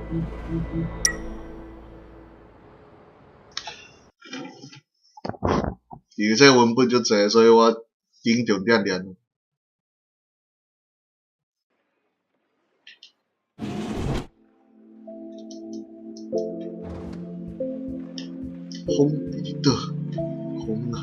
因為這文本足濟，所以我緊重點念。風佇佗？風啊！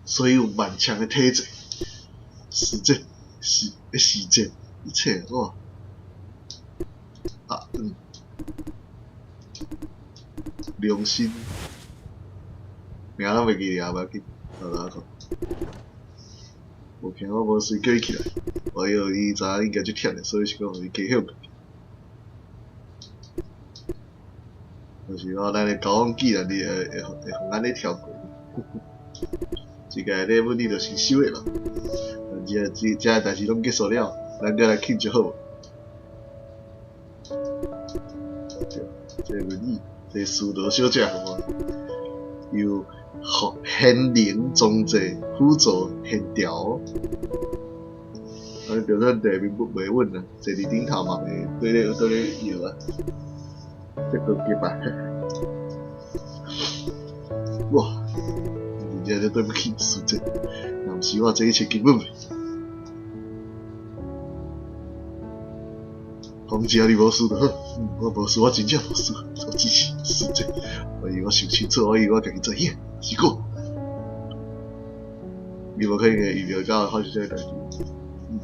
所以有頑強的體質、時間、時時間，一切哇！啊嗯，良心，名攏袂記得啊，無要緊，來來看。無驚我無隨叫伊起來，我以為伊知影應該足忝的，所以是講予伊加歇困。就是講咱的交往既然你會會會予按呢跳過。這個禮物你就是收的咯，這這這个代誌攏結束了，咱閣來慶祝好無？對，這個文藝，這個司徒小姐好無？由賢能裝濟輔助現調，啊，就算地面不袂穩啊，坐佇頂頭嘛袂對咧對咧搖啊，這高級啊！哇！真正對不起，師姐，若毋是我，這一切根本袂。講只要你無事就好，嗯，我無事，我真正無事，我支持師姐。我以為我想清楚，我以為我家己知影，是講，你無可能會預料到發生這個代誌。嗯，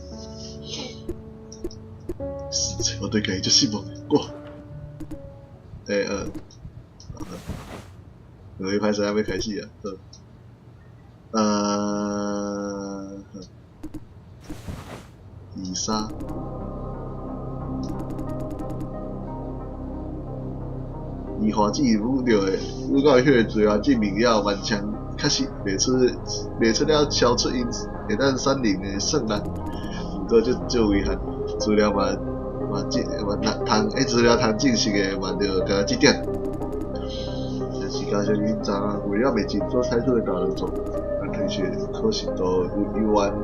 師姐，我對家己足失望，我，欸呃，我歹勢還欲開始啊，好。呃，伊莎，伊華子武著的武到彼個罪啊，證明了頑強，確實袂出袂出了超出𪜶會當產生的算力。毋過足足遺憾，資料嘛嘛證嘛通，彼資料通證實的嘛著干焦這點。但是加上𪜶昨昏為了袂盡所採取的大動作，咱同學可信度猶原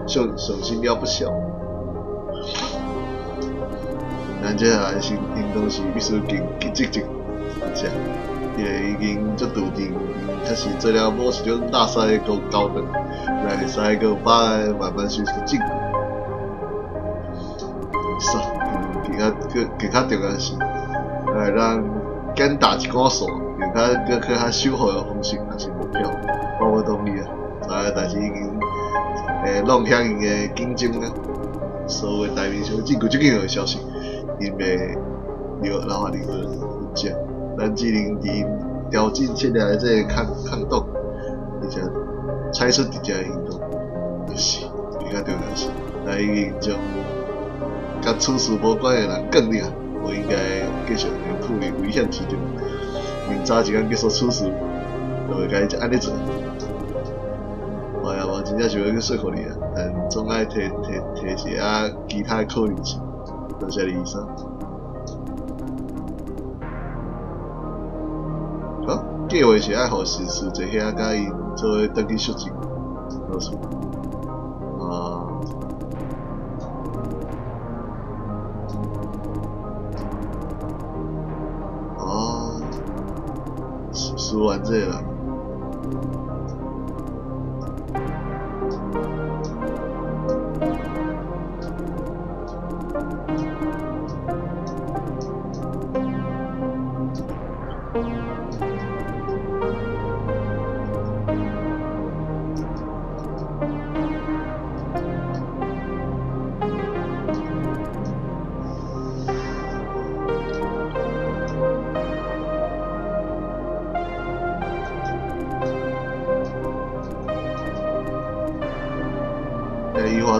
上上升了不少。咱接下來行動是必須更更積極，是啊，因為已經足篤定，確實做了某一種垃圾的交交換，來會使閣有百個慢慢收拾證據。煞，更較閣更較重要的是，來咱簡打一寡數，用較閣較較守護的方式，抑是目標，我無同意啊！知影代誌已經欸弄響𪜶的警鐘啊，所有台面上證據最緊要的消息，𪜶袂留留下任何痕跡，咱只能佇𪜶調整設立的這个空空洞，而且採取直接的行動，就是更較重要的是，咱來已經將佮此事無關的人降掉，無應該繼續處於危險之中。明早一工結束此事，就會該按呢做。哎呀，我真正想欲去說服你啊，但總愛提提提一下其他的可能性。多謝你，醫生。好，計劃是愛予實施一下，佮𪜶做伙轉去肅靜，無錯。啊。哦，輸完這個啦。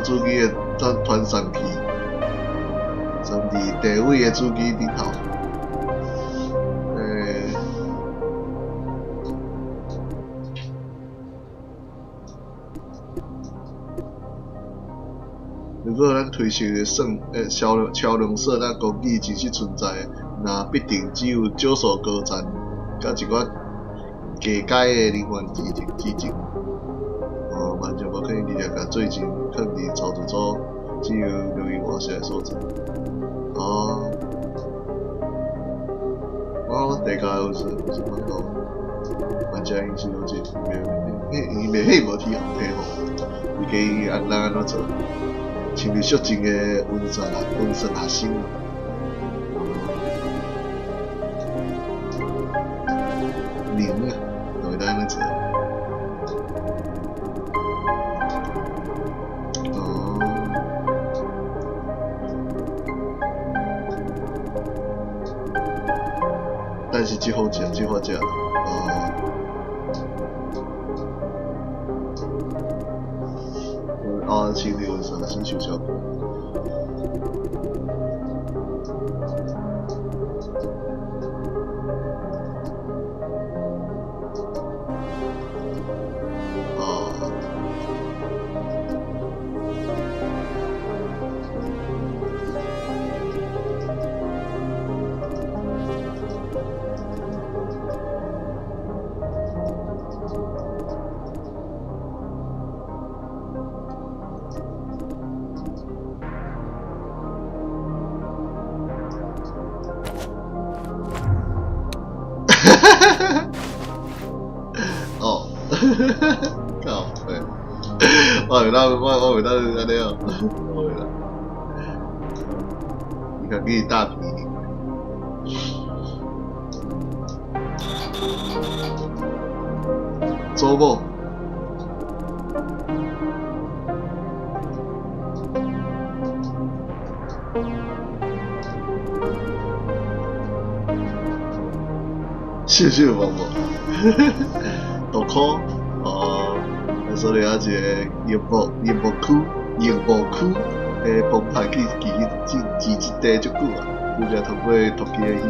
主機的傳傳送器，藏佇地位的主機頂頭。如果咱推測的算超超量算那工具真實存在，那必定只有少數高層，佮一寡加解的人員之之前。哦，完全無可能直接共最近囥佇操作組，只有容易活下的所在。哦，我地下有是有啥管道？万家因是有一袂，彼伊袂彼无提提吼，伊建议按咱按怎做？像伫肃靜的溫泉溫泉學生。零啊，就會當按呢做。哦，但是這好食，這好食，哦。啊，清理溫泉，新手效果。哦。哦，靠北，我袂當，我我袂當按呢哦，我袂當。你看，給你大皮。祖母。秀秀寶寶，大箍哦，所以啊，一個熒幕熒幕區熒幕區的澎湃去記記記這塊足久啊，拄則通過突擊的戲。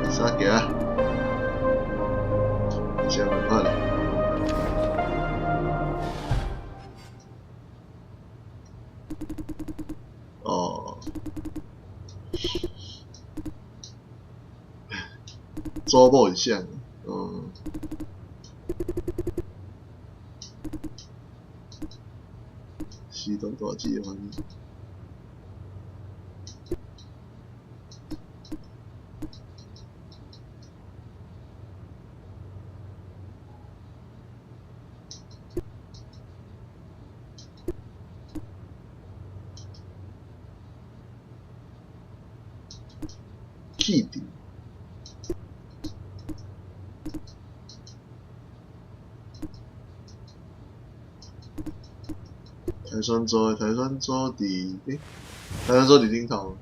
啥行？啥辦法咧？哦。祖母是啥？哦。西东大姊的反應。氣質。台山組，台山組佇欸，台山組佇頂頭。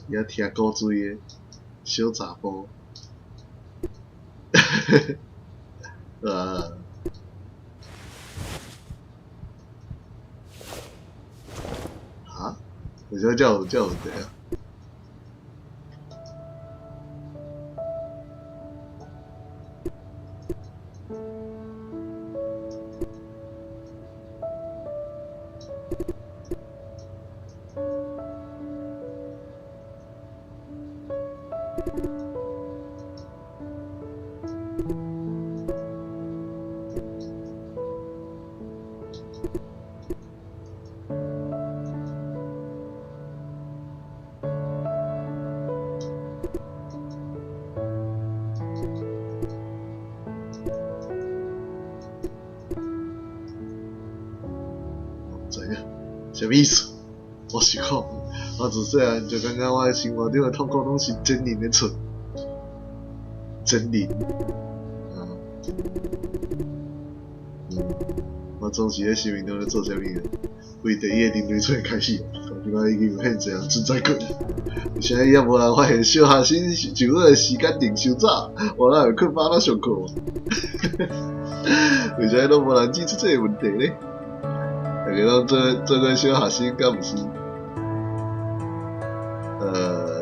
伊遐聽古錐的小查埔。啊。为啥遮有遮有问题啊？知影，啥物意思？我是讲，我自细汉就感觉我的生活中的痛苦拢是真人咧出，真人，啊，我总是咧生命中咧做啥物呢？为第一个人类出现开始，到这摆已经有遐济人存在过。为啥物犹无人发现小学生上课的时间定伤早？我哪会困饱咧上课？为啥拢无人指出这个问题呢？大家拢做做过小学生，敢毋是？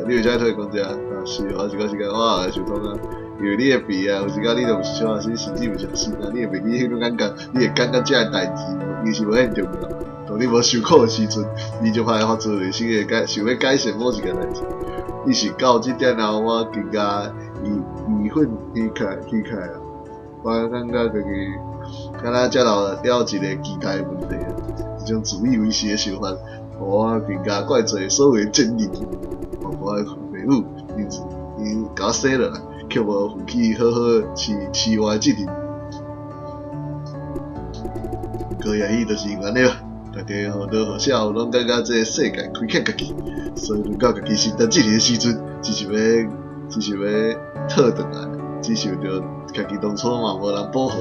你为啥退讲这？啊，是，我是讲时间，我也会想讲啊，因为你会肥啊，有时间你都毋是小学生，甚至毋是学生啊，你会袂记彼种感觉，你会感觉这个代志，其实无遐重要。当你无受苦的时阵，你就歹发自内心会改，想欲改善某一件代志。你是到这点后，我更加义义愤填膺起来啊！我感觉家己敢若接受了一个期待的问题，这种自以为是的想法，予我更加怪罪所谓的真理。我的父母，因因共我生落来，却无负起好好饲饲我的责任。不过也许就是因为按呢吧，大家或多或少拢感觉这个世界亏欠家己，所以轮到家己承担责任的时阵，只想欲讨转来，只想著家己当初嘛无人保护。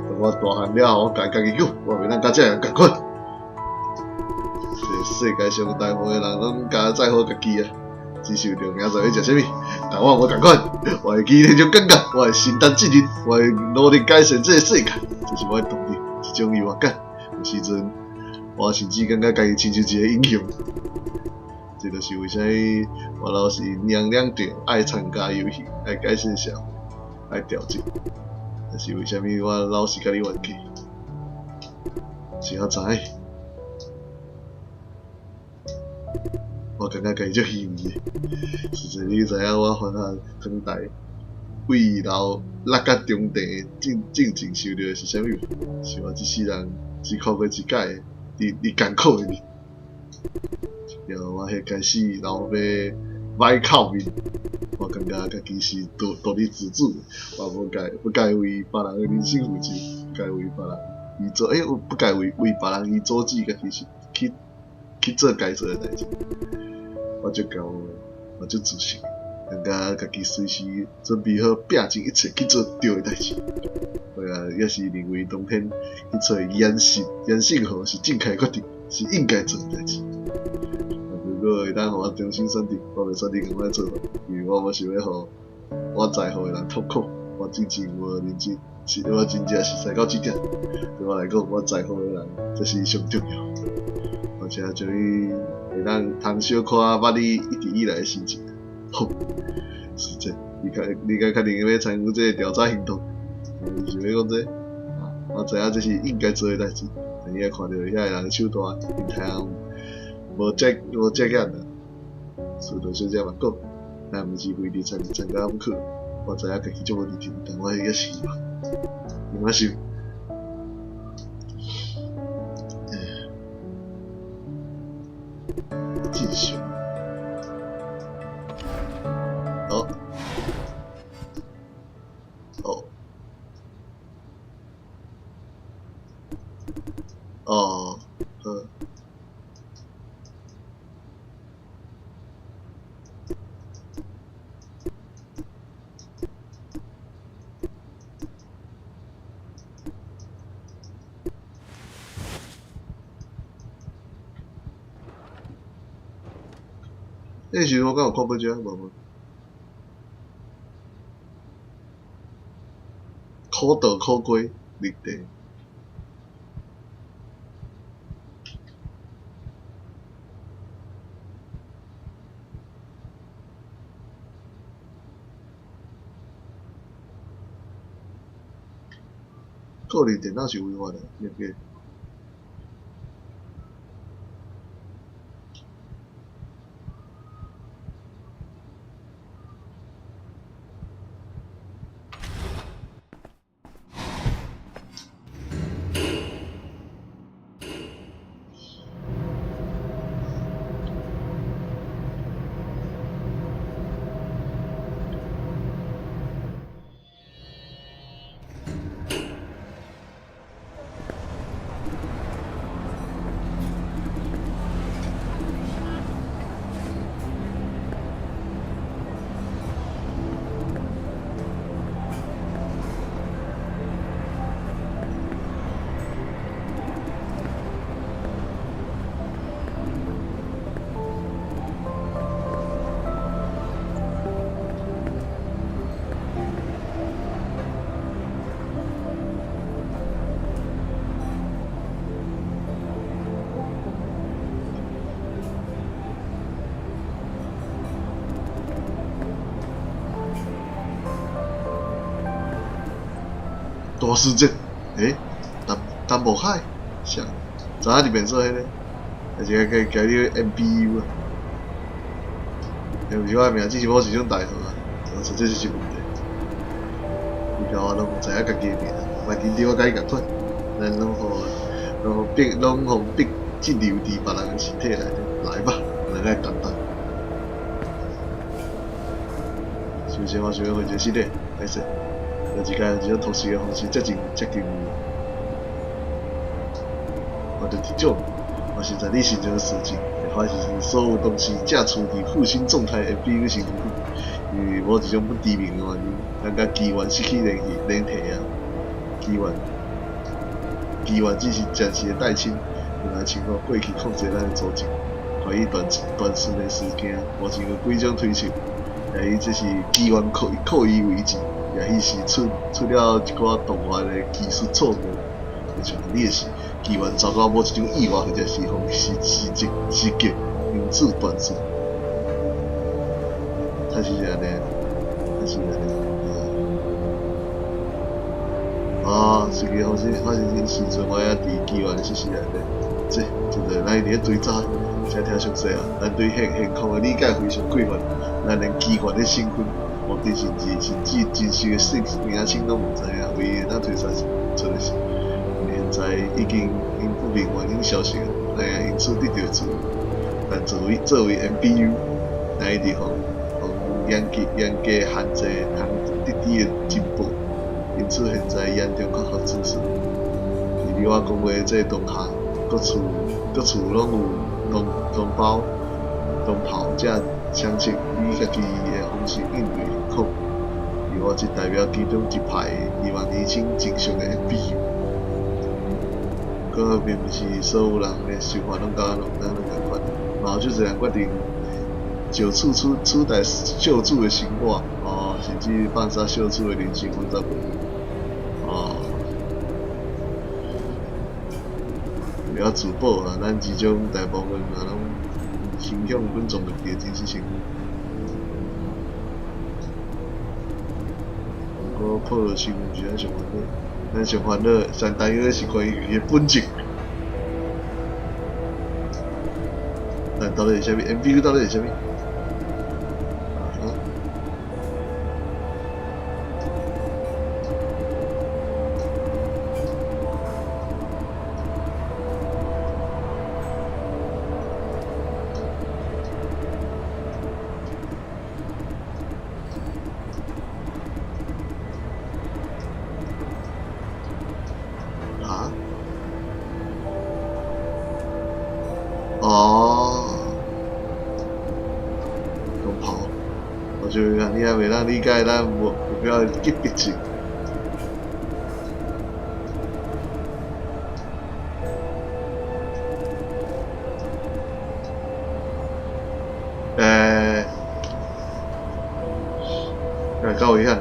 当我大汉了后，我共家己讲，我袂当佮这个人仝款。这个世界上大部分的人拢敢在乎家己啊，只想著明仔载欲食啥物，但我无仝款，我会记彼种感觉，我会承担责任，我会努力改善这个世界，这是我的动力，一种优越感。有时阵，我甚至感觉家己亲像一个英雄。这就是为啥物我老是娘娘著爱参加游戏，爱改善社会，爱调整。但是为啥物我老是共你冤家？是我知影，我感觉家己足虚伪的。实际你知影我翻下窗台，为楼落甲中地进进前受著的是啥物无？是我这世人只看过一摆伫伫艰苦的面。然后我彼开始老爸歹口面，我感觉家己是独独立自主，我无该为别人的人生负责，不该为别人伊做，欸，不该为为别人伊阻止家己是去去做该做的代志。我足骄傲，我足自信，感觉家己随时准备好拼尽一切去做对的代志。我也是认为当天去揣严信严信豪是正确的决定，是应该做的代志。如果会当予我重新选择，我袂选择仝款做法，因为我无想欲予我在乎的人痛苦。我真正无认真，是我真正熟似到这点。对我来讲，我在乎的人才是上重要。而且终于会当通小可捌你一直以来的心情。好，是这，你敢确定欲参与这个调查行动？你想欲讲这个？啊，我知影这是应该做的代志，但你也看著遐个人手大，𪜶太阳无遮无遮眼啦，司徒小姐嘛讲，咱毋是非得参参加毋可。我知影家己足无认真，但我犹是希望，我想。继续。好。哦。哦，好。彼时我敢有看过这？无无。可道可归，绿地。個人電腦是違法的，那個。大事件，欸，淡淡薄海，啥？知影伫变做彼个，還是該加你 MBU 啊？欸，毋是我的名，只是我是種代號啊，這就是問題。伊甲我攏毋知影家己的名，莫緊張，我共伊仝款，咱攏予逼進入佇別人的身體內底，來吧，咱來簡單。首先，我想欲問一個新的，歹勢。有一間這種投資的方式接近接近我就這種，我現在你身上的事情，會發現所有東西皆處佇負心狀態的比喻是，因為某一種不知名的原因，咱佮機緣失去聯繫聯繫啊，機緣，機緣只是暫時的代稱，用來稱呼過去控制咱的組織，關於斷斷順的事件，目前有幾種推測，也許這是機緣刻刻意為之。也許是出出了一寡動畫的技術錯誤，就像你的是機緣糟糕某一種意外，或者是講是是這是結，因此斷順。確實是按呢，確實是按呢。啊，實際發生發生這時陣，我也佇機緣實施內底，這這就咱佇咧追查，請聽詳細啊。咱對現現況的理解非常匱乏，咱連機緣的成分。目的甚至甚至真實的姓名稱攏毋知影，唯一會當推測出的是，現在已經因不明原因消失了，哎呀，因此得到自由。但作為 MBU，咱一直予予嚴格嚴格限制通得知的情報，因此現在嚴重缺乏知識。佇你我講話這當下，各處各處攏有同同胞同袍者相信以家己的方式應對抗，而我則代表其中一派，希望釐清真相的 MBU。不過，並毋是所有人的想法攏佮咱攏仝款，嘛有足濟人決定就此取取代救主的生活，哦，甚至放殺救主的人生選擇袂哦，為了自保啊，咱之中大部分啊攏傾向隱藏家己的真實身份。毋過，暴露身份毋是咱上煩惱，咱上煩惱、上擔憂的是關於伊的本質。咱到底是啥物？MBU 到底是啥物？啊？啊？哦，龍袍，我就講你還袂當理解咱目目標的級別性。欸，夠危險的。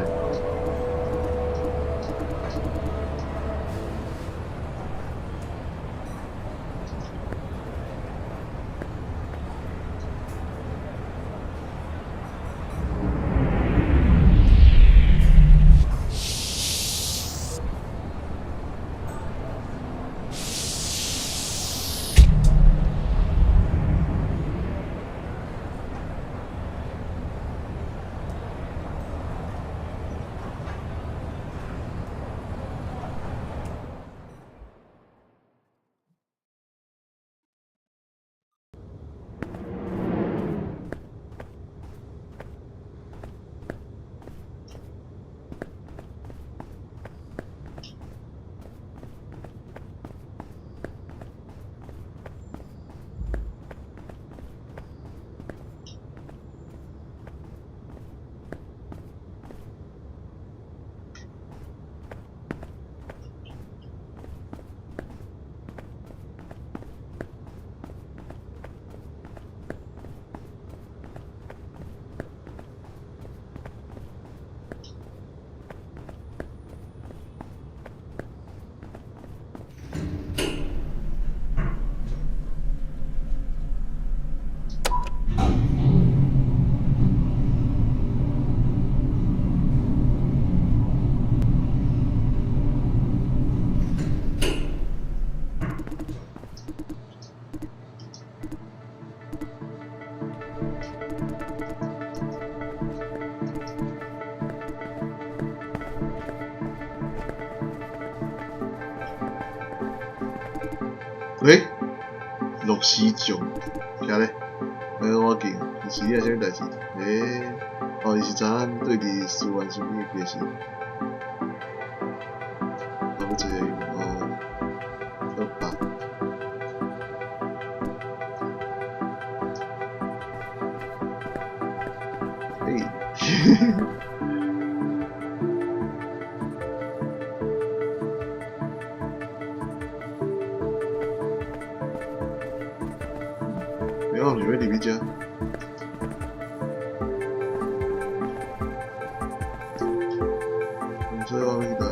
欸，落時將，徛咧，欸，我記，是伊啥物代志？欸，哦，伊是昨昏對佇思源身邊的其實，我欲找伊，哦，好吧。欸，欸，我毋是欲入去遮。所以我欲去佗？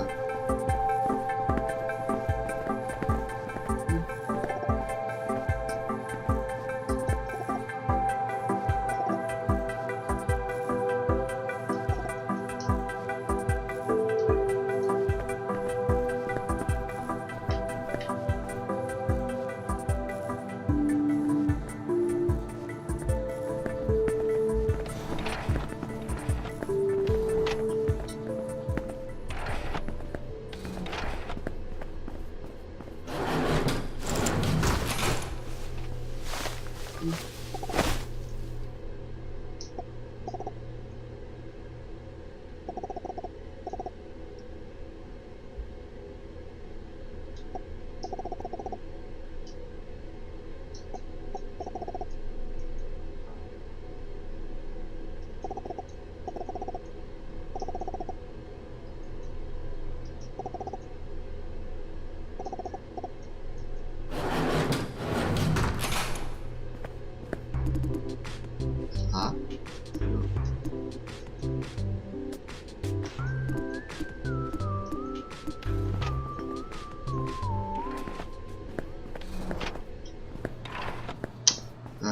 啊？唉。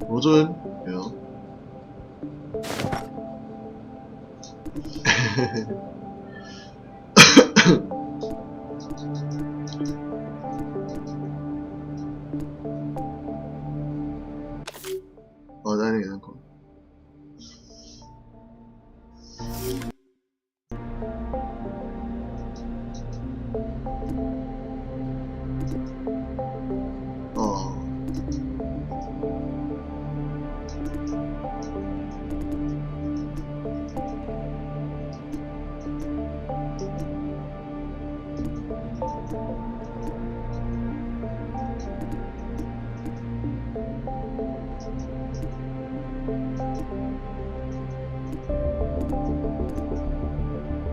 魔尊，對。我等下看。哦。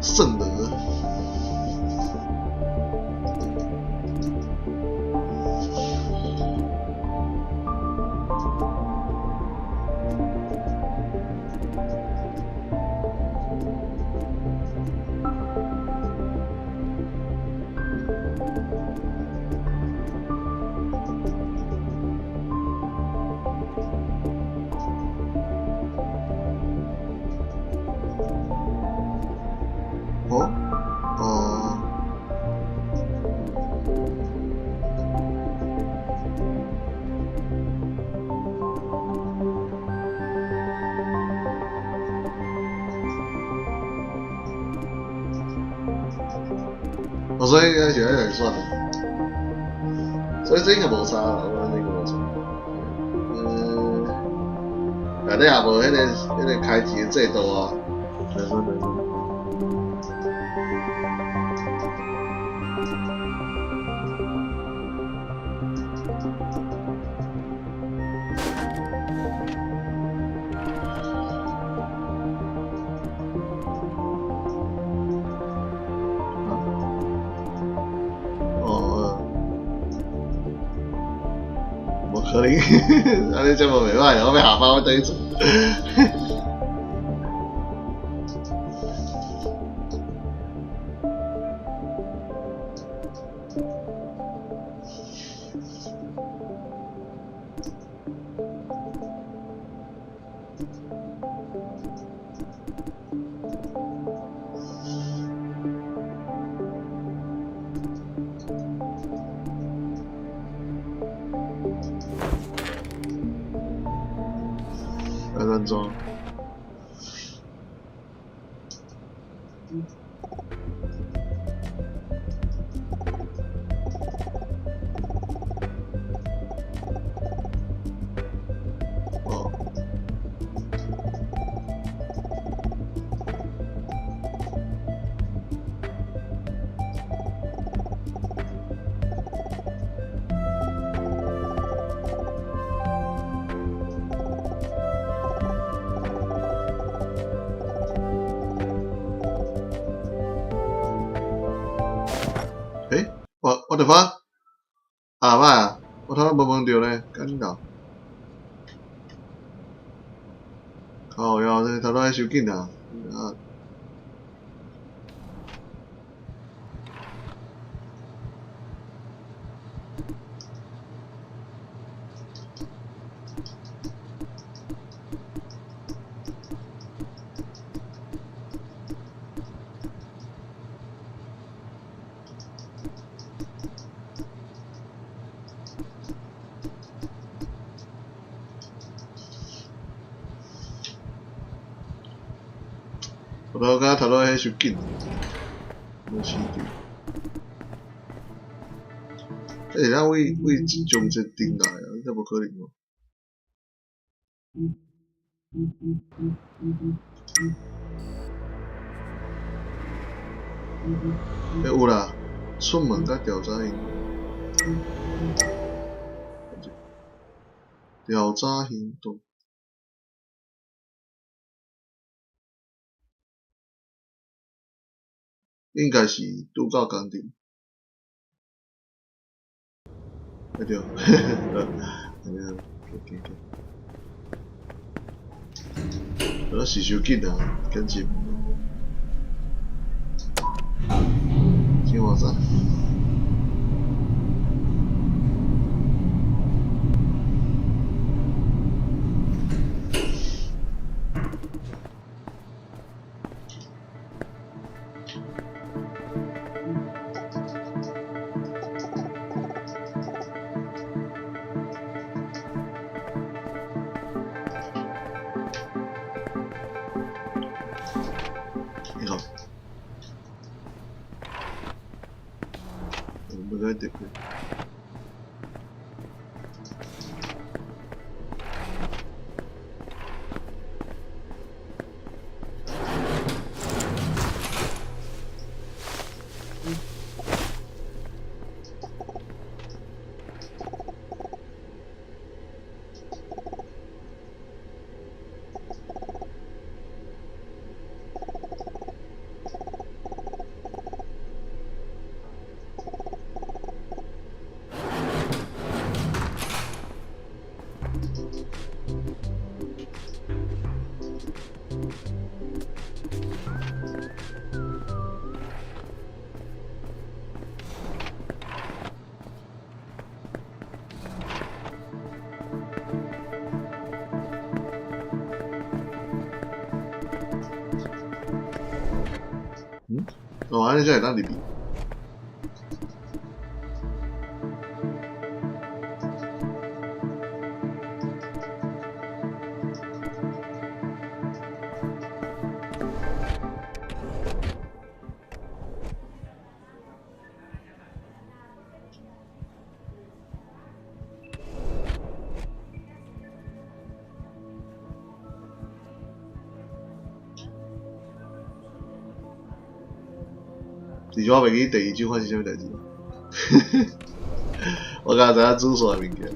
聖德。哦，哦。哦，所以應該是按呢來選，所以這應該無差啦，我覺得應該無差。嗯，內底也無彼個開錢的制度啊。來選來選。哦，無可能，按呢這無袂歹，我欲下班我轉去厝。愛按怎？哦。欸，我 the fuck？啊，歹啊，我頭拄無問著呢，緊到。靠腰，這頭拄愛傷緊啊！啊。我拄感覺頭拄彼傷緊，無飼著。這是咱為為終節頂來啊，這無可能哦。欸，有啦，出門佮調查行動，調查行動。應該是拄到工廠。對對，按呢，OK OK。我是傷緊啊，簡直。先換衫。你好。我們該點？嗯？哦，按呢才會當入去。其實我袂記第二章發生啥物代誌。我敢知影主線的物件。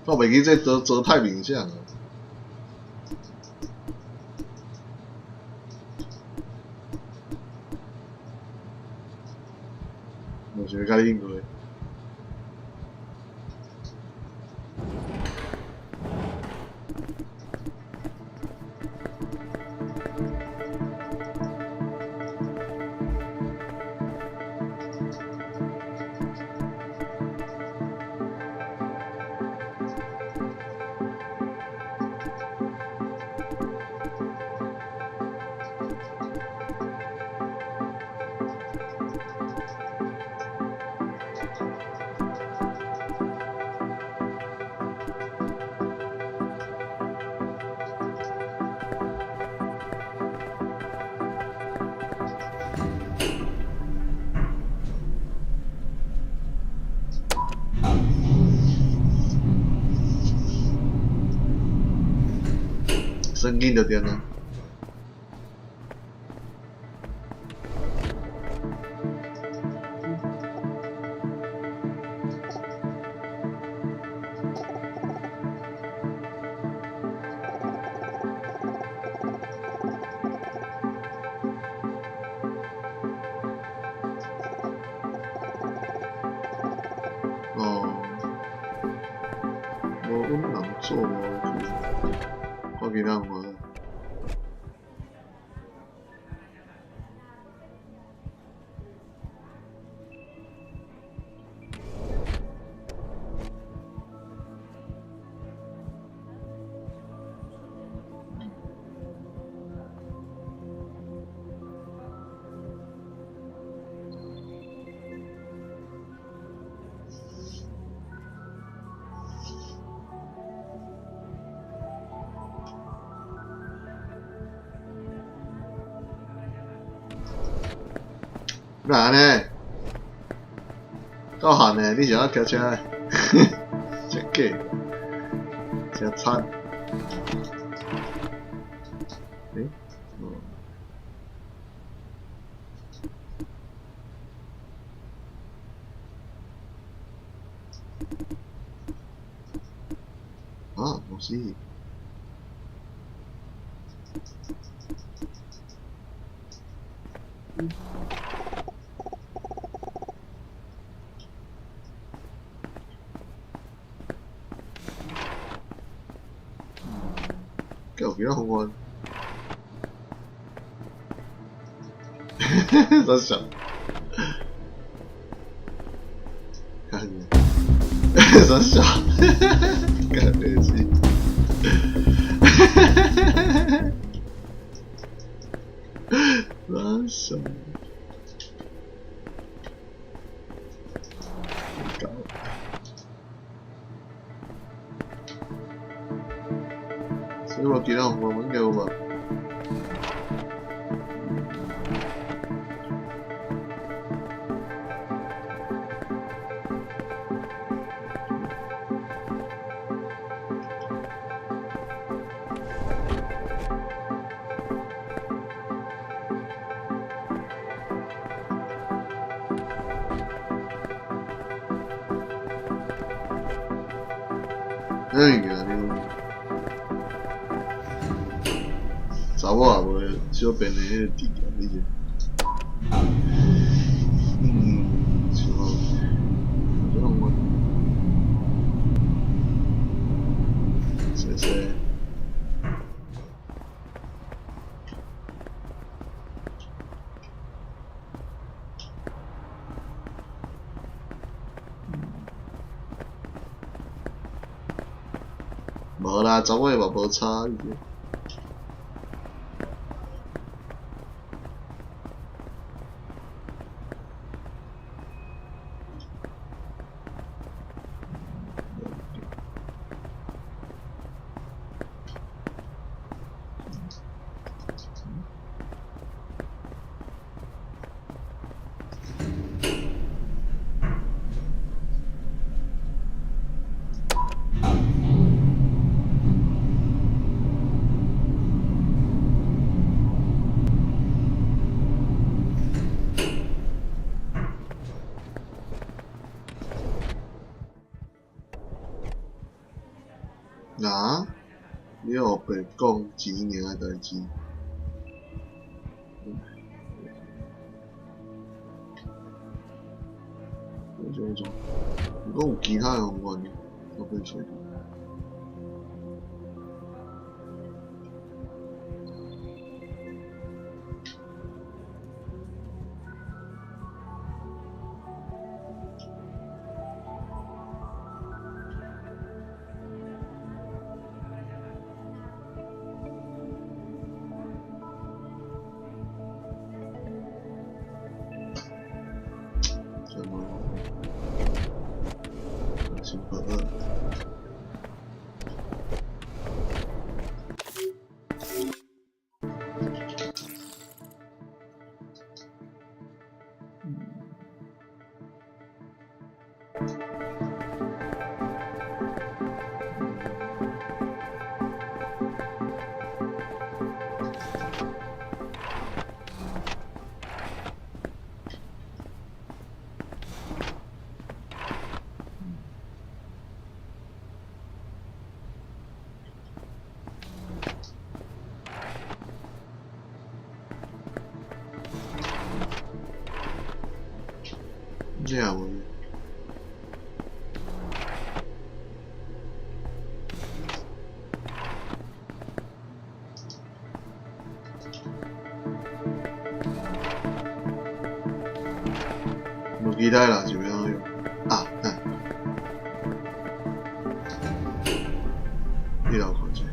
我袂记这做做太明显了。我想欲共你应过。算緊就對啦。哦，無阮人做無去，看其他人無。哪按呢？夠閒呢？你是按怎騎車的？真假？真慘。欸？哦。啊，無是。有其他方法？啥小？幹啥小？幹別急。啥小？搞。所以無其他方法應該有吧？那個你查某也無小便的彼個字啊，你是？嗯，是吼，這種我，謝謝。無啦，查某的嘛無差。白講錢爾的代誌。這種，如果有其他的方法呢？我變找。這樣無？無其他啦，就欲按怎用啊？等，你來看者。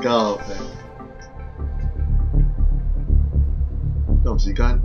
夠，夠時間。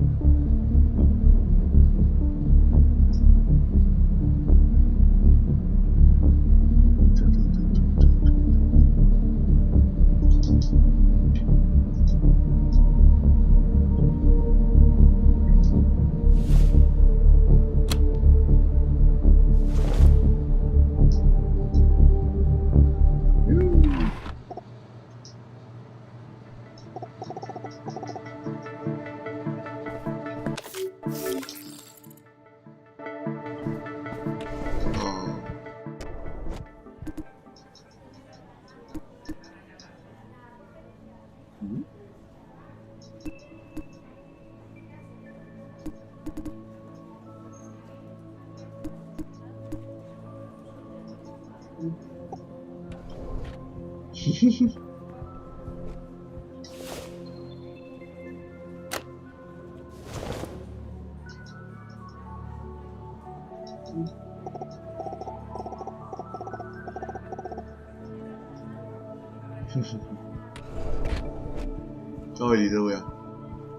到底佗位啊？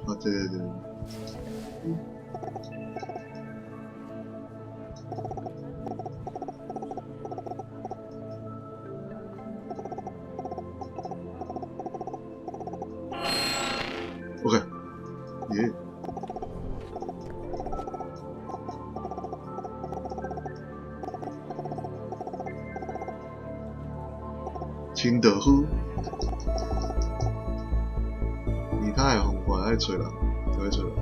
啊，對對對。OK，耶。清道夫，其他的方法愛揣人，就愛揣人。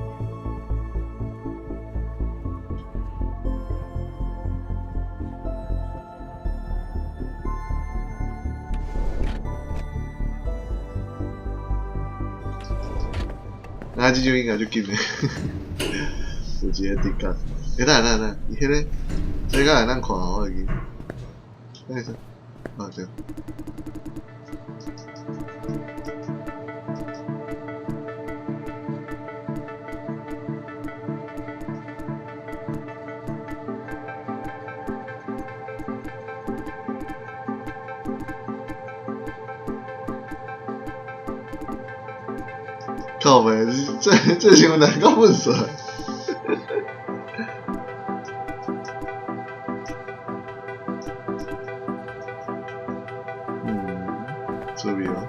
那這種應該就緊的，有一個直覺。欸，等下等下等下，伊彼个，這個會當看我會記。等下，啊對。靠北，這傷難夠笨死。嗯，這邊啊。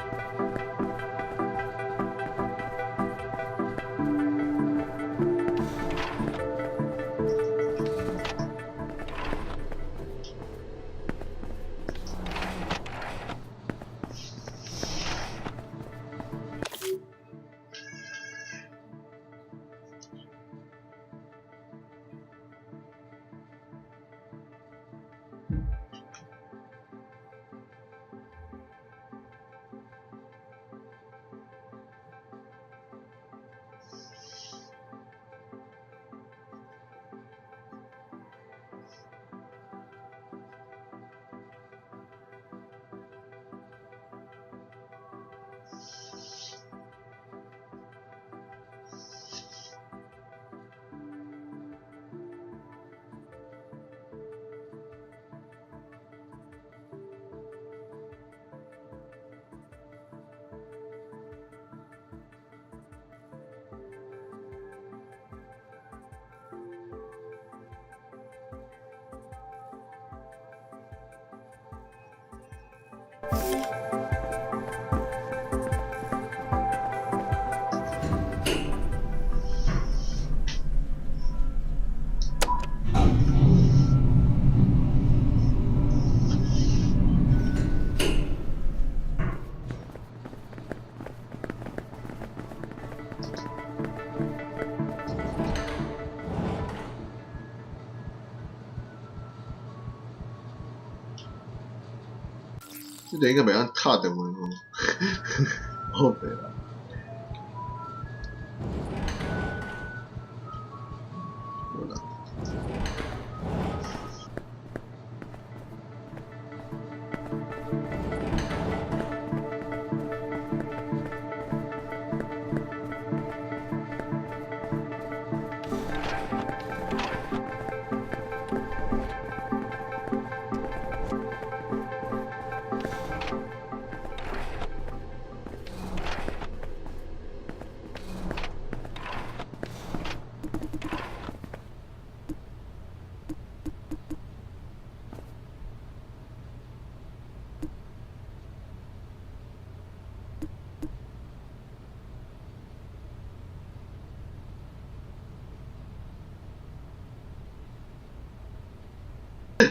這個應該袂當敲電話吼，好白啦。無啦。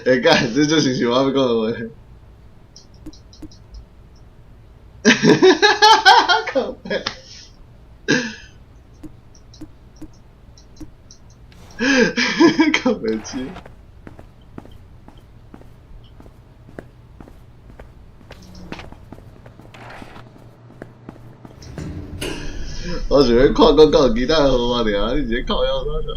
欸幹，這就是我欲講的話。靠北。靠北機。我想欲看講敢有其他的號碼爾，你是咧靠腰啥小？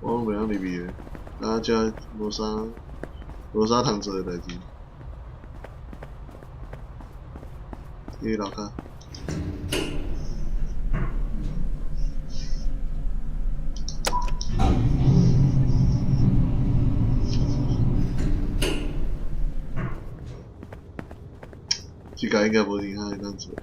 我攏袂曉入去的，啊，遮無啥通做的代誌。去樓跤。這個應該無其他會當做。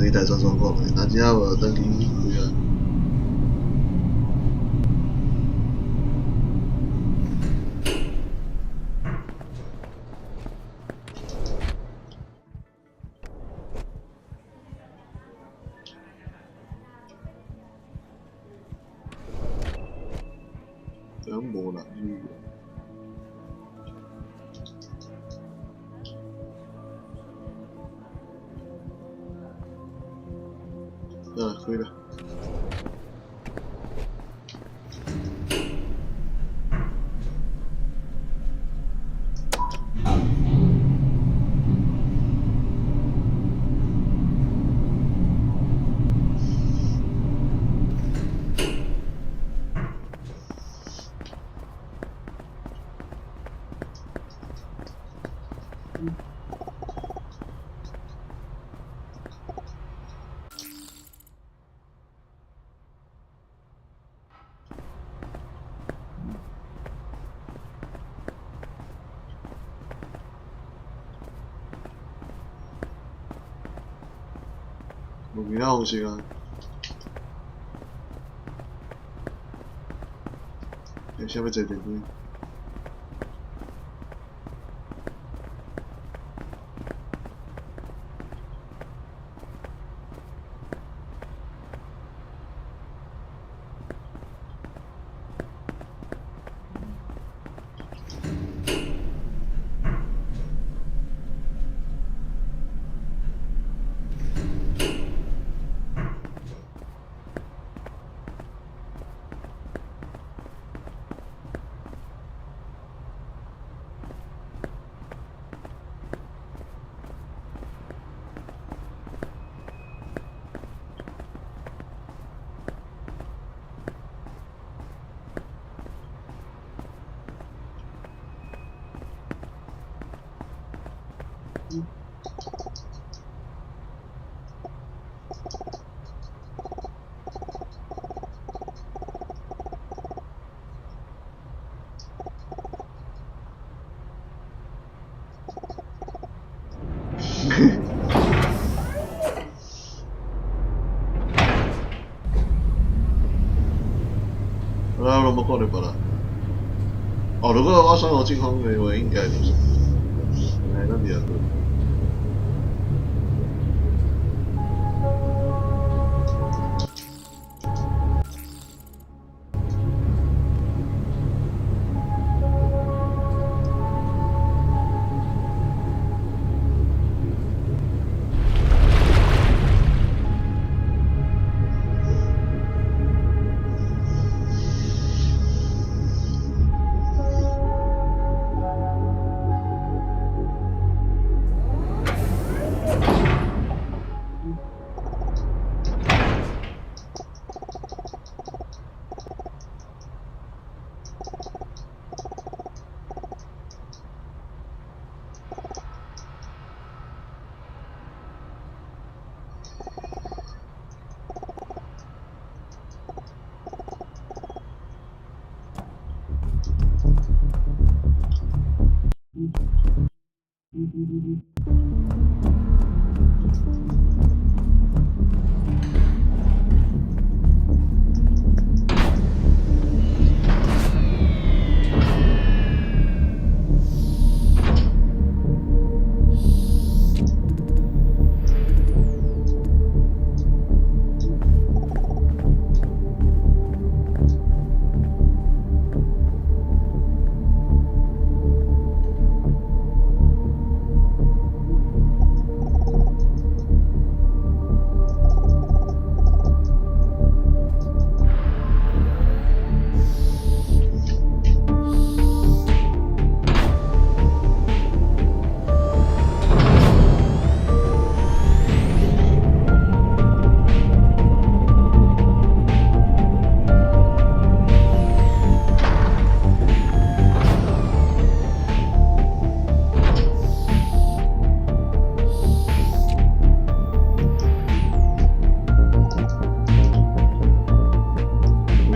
去台中爽看覓，若真正無，轉去開啊。這無人去。啊，可以了。無其他方式啊。欸，啥物坐電梯？我攏無看著別人。哦，如果我選吳俊峰的話，應該就是。來，咱佇遐過。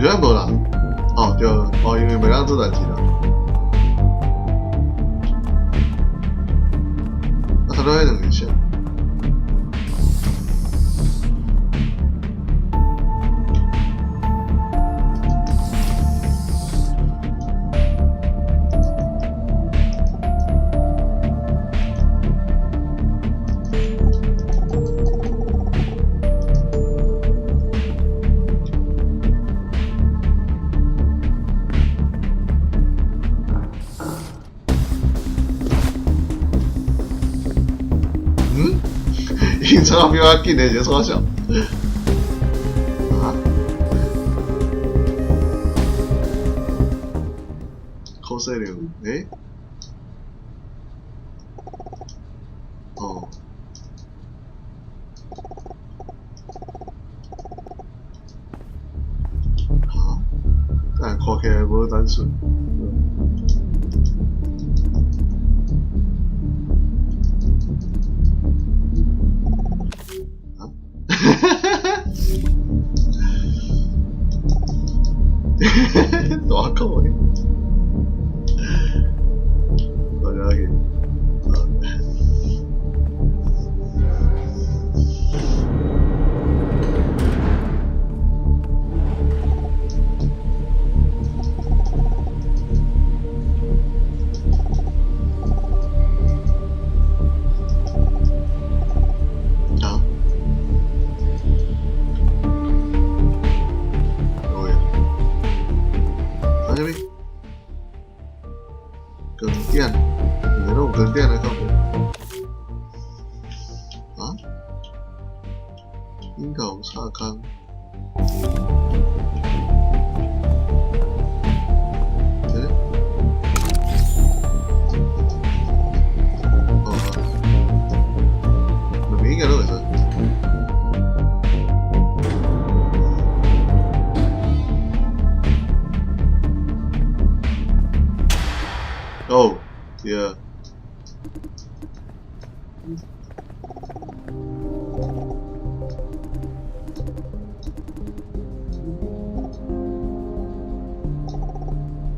對，無啦。哦，對，哦，因為袂當做代誌啦。啊，頭拄彼兩個啥？警察比我緊的是創啥？啊？可惜了，欸？哦。哈？但看起來無單純。大口的，大家去。啊？啥物？光点，有那种光点来看无？啊？应该有插空。欸？哦，两边应该拢會使。哦，對。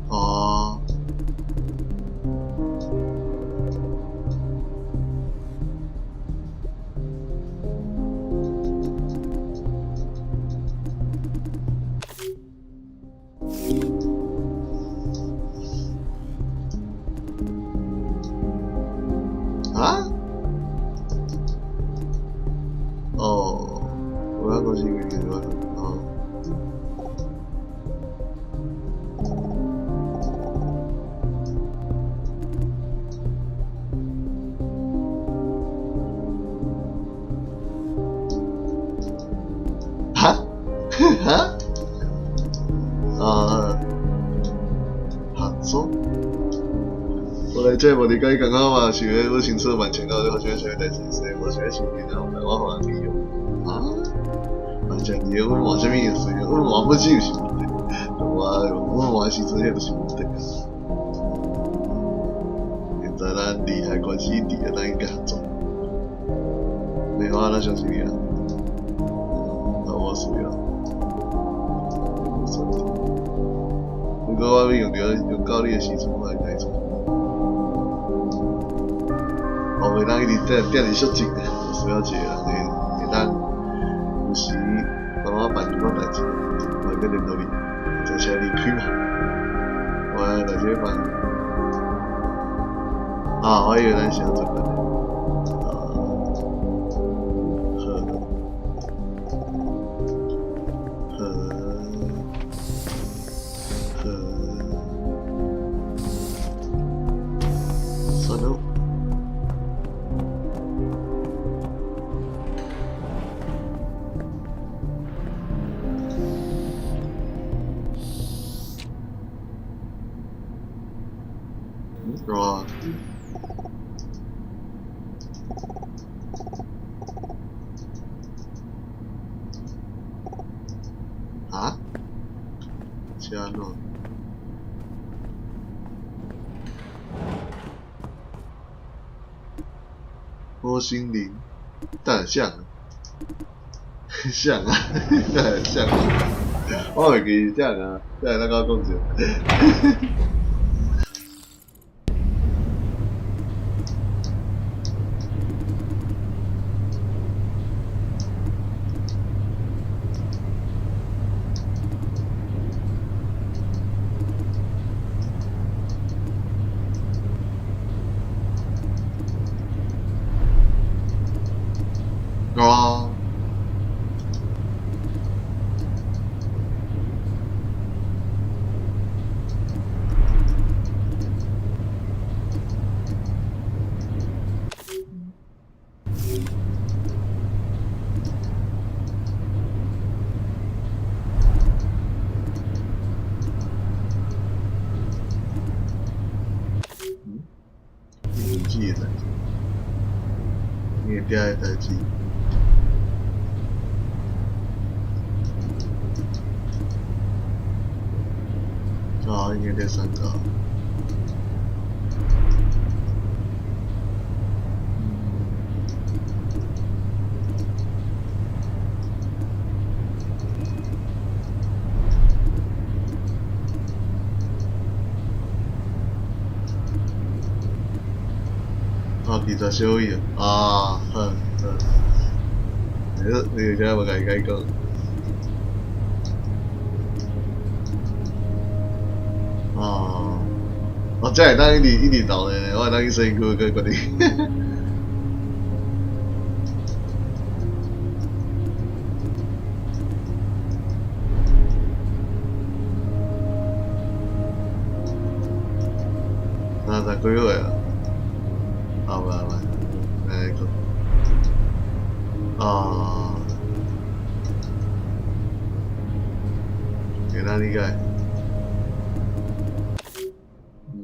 哦。啊？哦，我那东西给你了，哦。哈？哈？啊，合作。我來這無理解感覺嘛，想欲欲清楚萬千到底發生啥物代誌，所以無想欲相信啊，我予人利用。啊？萬千字，阮換啥物意思？阮換本身就是問題，我阮換時陣彼就是問題。現在咱利害關係佇，咱應該合作。沒我哪相信你啊？啊，我輸了。如果我欲用著用到你的時陣，我會共伊做。我袂當一直踮踮佇寂靜，需要一個人會會當有時幫我辦一寡代誌，我會閣聯絡你，暫時離開嘛。我來這幫。啊，我以為咱是合作的。啊，好。好。好。算了。哇！啊？是按怎？火星靈，等下像，像啊，像啊。我袂記這樣啊，這樣咱甲我講者。哦。嗯？你記得代誌，你會的代誌。啊，應該第三個。啊，其實小伊啊，好，好。你你有啥無共伊解講？啊，哦，這會當一直一直鬥咧，我會當去身軀去決定。30幾歲啊？啊，袂袂，來講。啊，會當理解。嗯。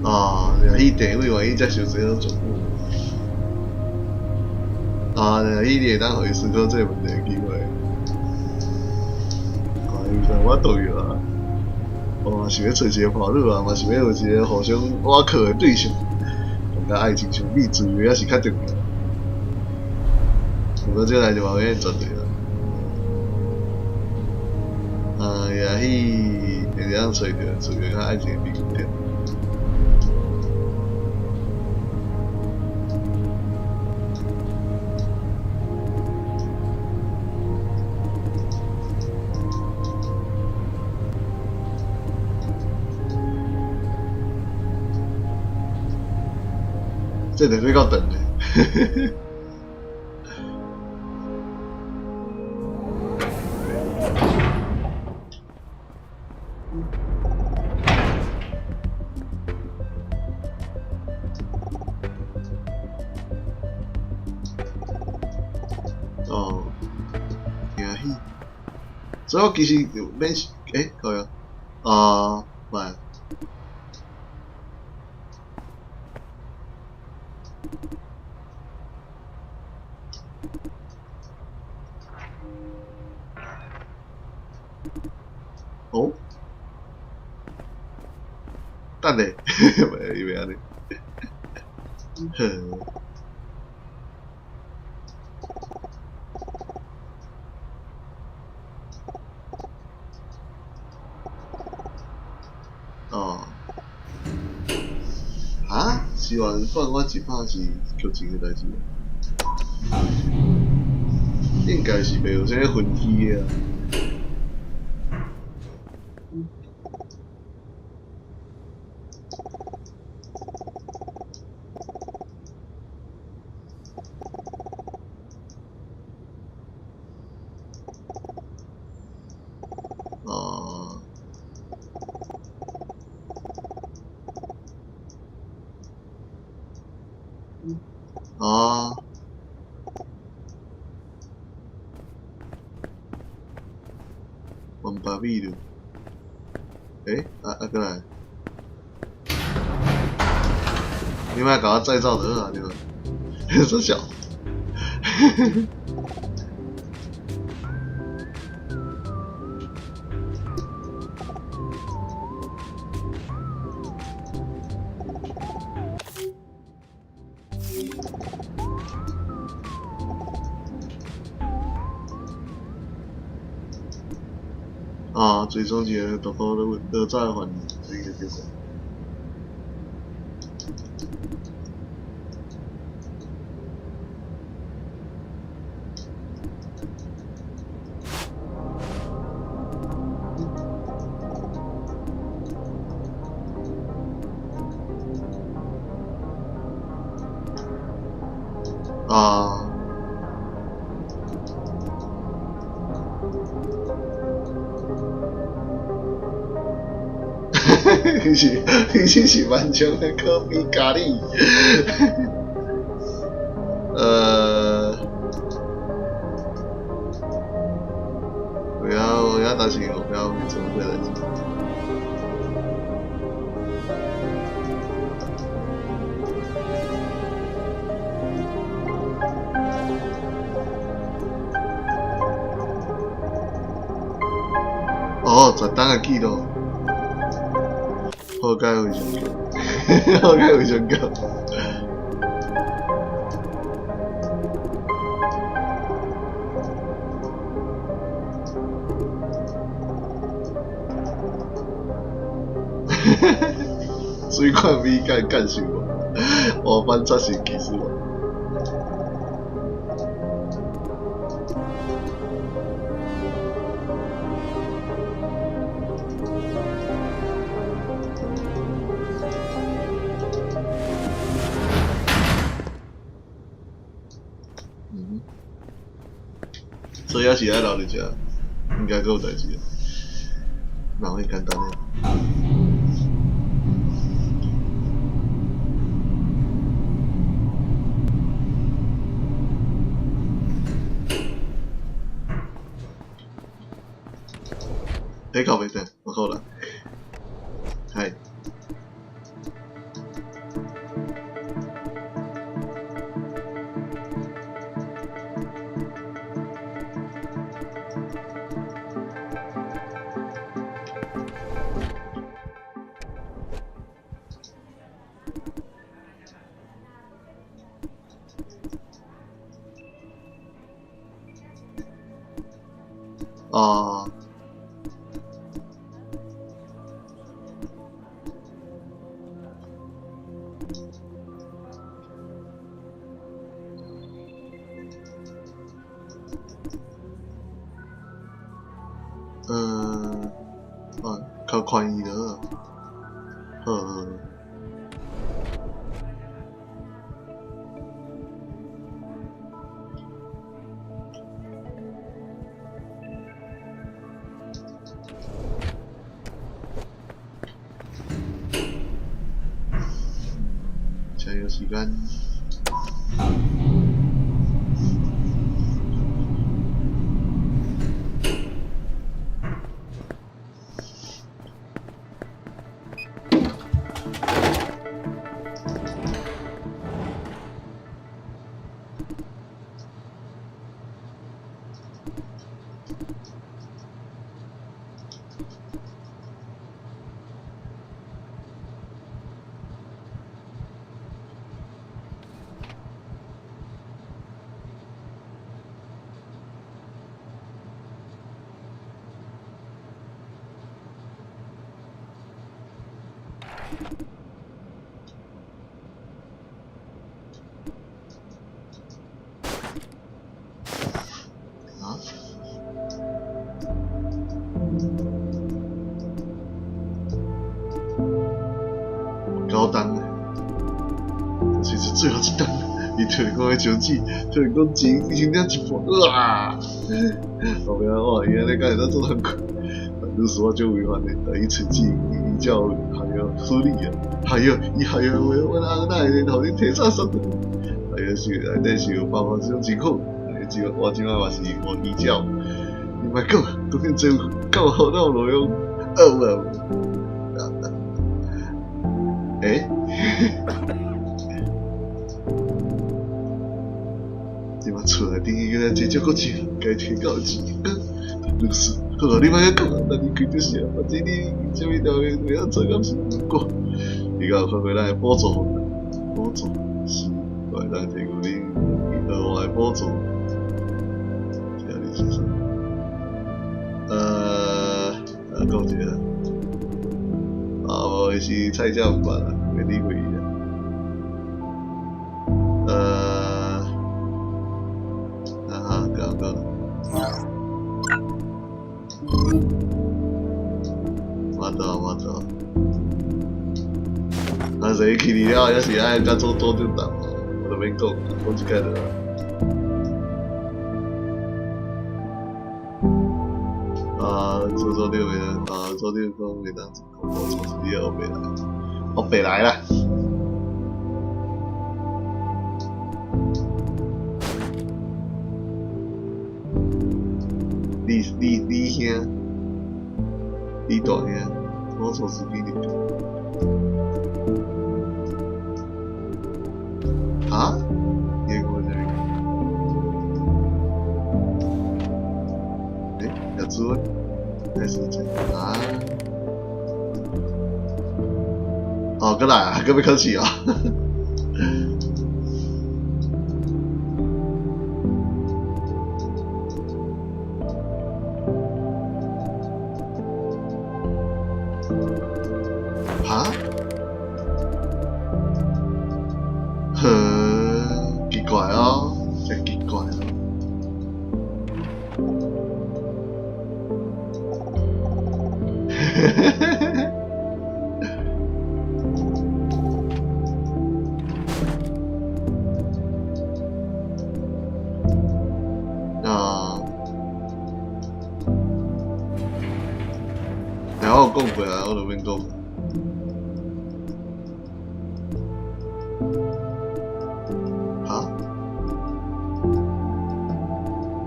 啊，彼地位願意接受這種狀況。啊，伊會當予伊思考這個問題的機會。啊，伊說我對啊，我嘛想欲揣一個伴侶啊，嘛想欲有一個互相倚靠的對象。感覺愛情相比自由猶是較重要。不過這個代誌嘛免絕對啦。啊，也許會當揣著揣著較愛情的平衡點。這就比較長咧。哦，驚喜。所以我其實免欸，可以啊。啊，袂。哦？等下，袂伊袂按呢。好。哦。啊？是話放我一拍是劇情的代誌？應該是袂有啥物分歧的啊。哦。哦。王八米了。欸，啊啊，閣來。你莫共我再造就好啊，對無？這小。啊，最終一个大哥都都早還這個結果。啊。伊是伊只是顽强的可比咖喱。不要不要担心，我不要做这个代志。哦，10冬的记录。好解非常高，好解非常高。水管美感干想无？我反才是技术。所以还是爱留伫遮，应该阁有代志。哪会简单呢？欸，靠袂等，我好了。嗨。啊。啊，较宽裕了，好好。才有时间。啊？高档，这是最后一档。伊突然讲彼张纸，突然讲钱已经领一半，哇！后壁哇，伊按呢敢会当做通过？律师我足违反的，但伊喙齿伊才有还要处理啊，还要伊还要话，阮翁哪会予你提早煞转？还要是内底是有包括这种情况，我这摆嘛是无依照，你莫讲，当然这有够好，哪有路用？哦欸？这摆厝内顶应该济少阁钱，该提够钱。律师，好啊，你莫阁讲啊，咱你开就是啊，反正你啥物条件袂晓做，敢是过。你敢有看过咱的补助？补助是，我会当提供你额外补助。这里是啥？講一下。啊，無伊是菜鳥毋捌啦，袂理會伊啦。啊哈，講講。我懂，我懂。啊，誰去你了，也是愛佮做做就當，我都免講，講一擺就。啊，做做長袂當，啊，做長講袂當真恐怖，創一日後白來，後白來啦。你兄，你大兄，我做司機哩。啊？你講啥物？欸，葉子溫，還是這啊？哦，閣來啊，閣欲考試啊？哈？呵，奇怪哦，真奇怪哦。啊，然後我講過啊，我就免講。哈？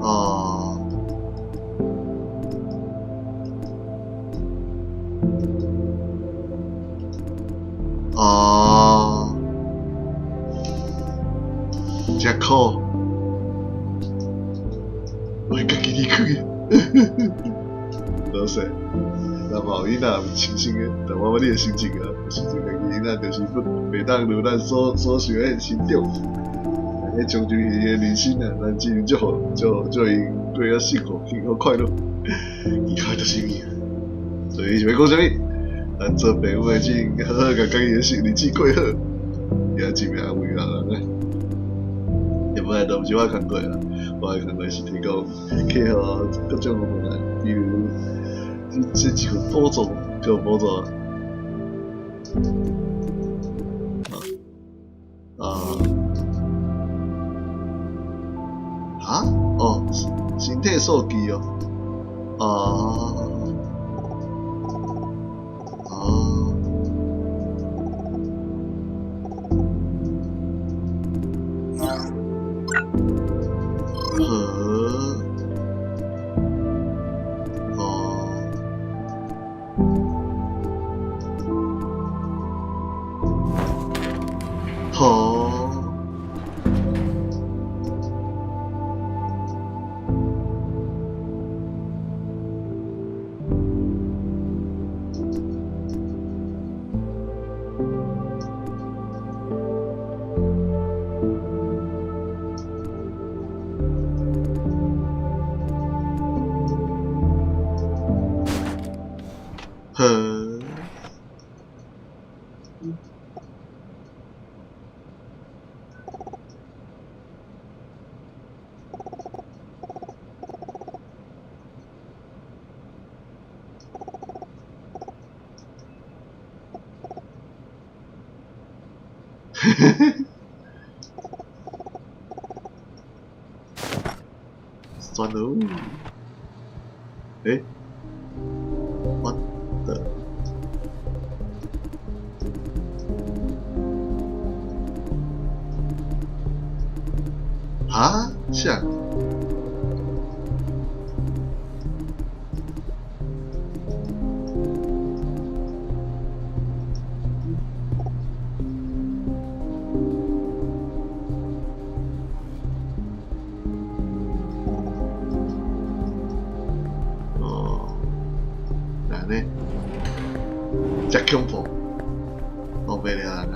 哦。哦。真苦。我家己離開。老實，那嘛有囡仔有清醒的，但我你的心情啊，是這個囡仔就是不袂當如咱所想的成長。彼將就伊的人生啊，咱只能祝福祝祝𪜶過較幸福、幸福快樂。其他就是物啊，所以是欲講啥物？咱做朋友的只能好好共家己的日子過好，也真命安慰人啊。也本來都毋是我的工課啦，我的工課是提供客戶各種方案，比如這一份補助，叫補助啊。啊？哦，身體數據哦，啊，哦，好，哦，好。好。算囉。欸？What the？哈？啥？哦，按呢？遮恐怖，我袂了啊！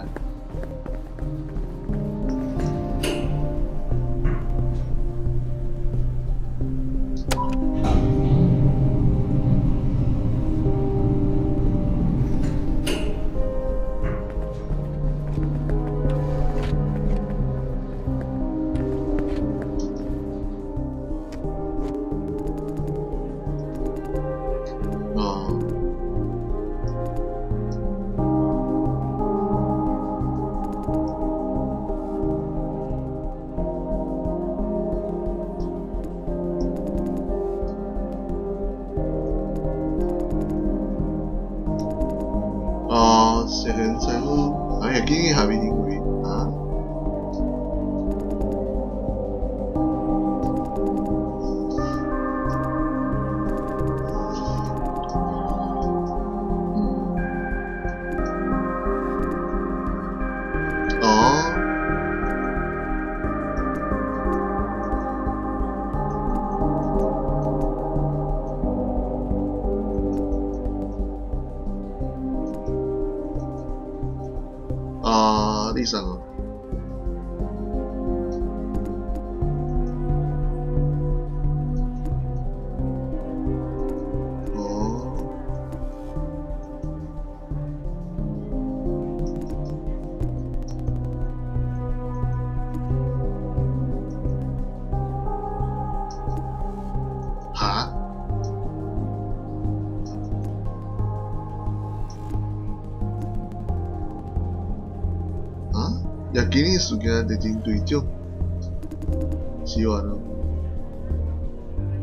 哦，是很政府，哎呀，建議下面認為啊。哦。啊，你上哦。哦。哈？啊？叶基尼事件特侦队长是安怎？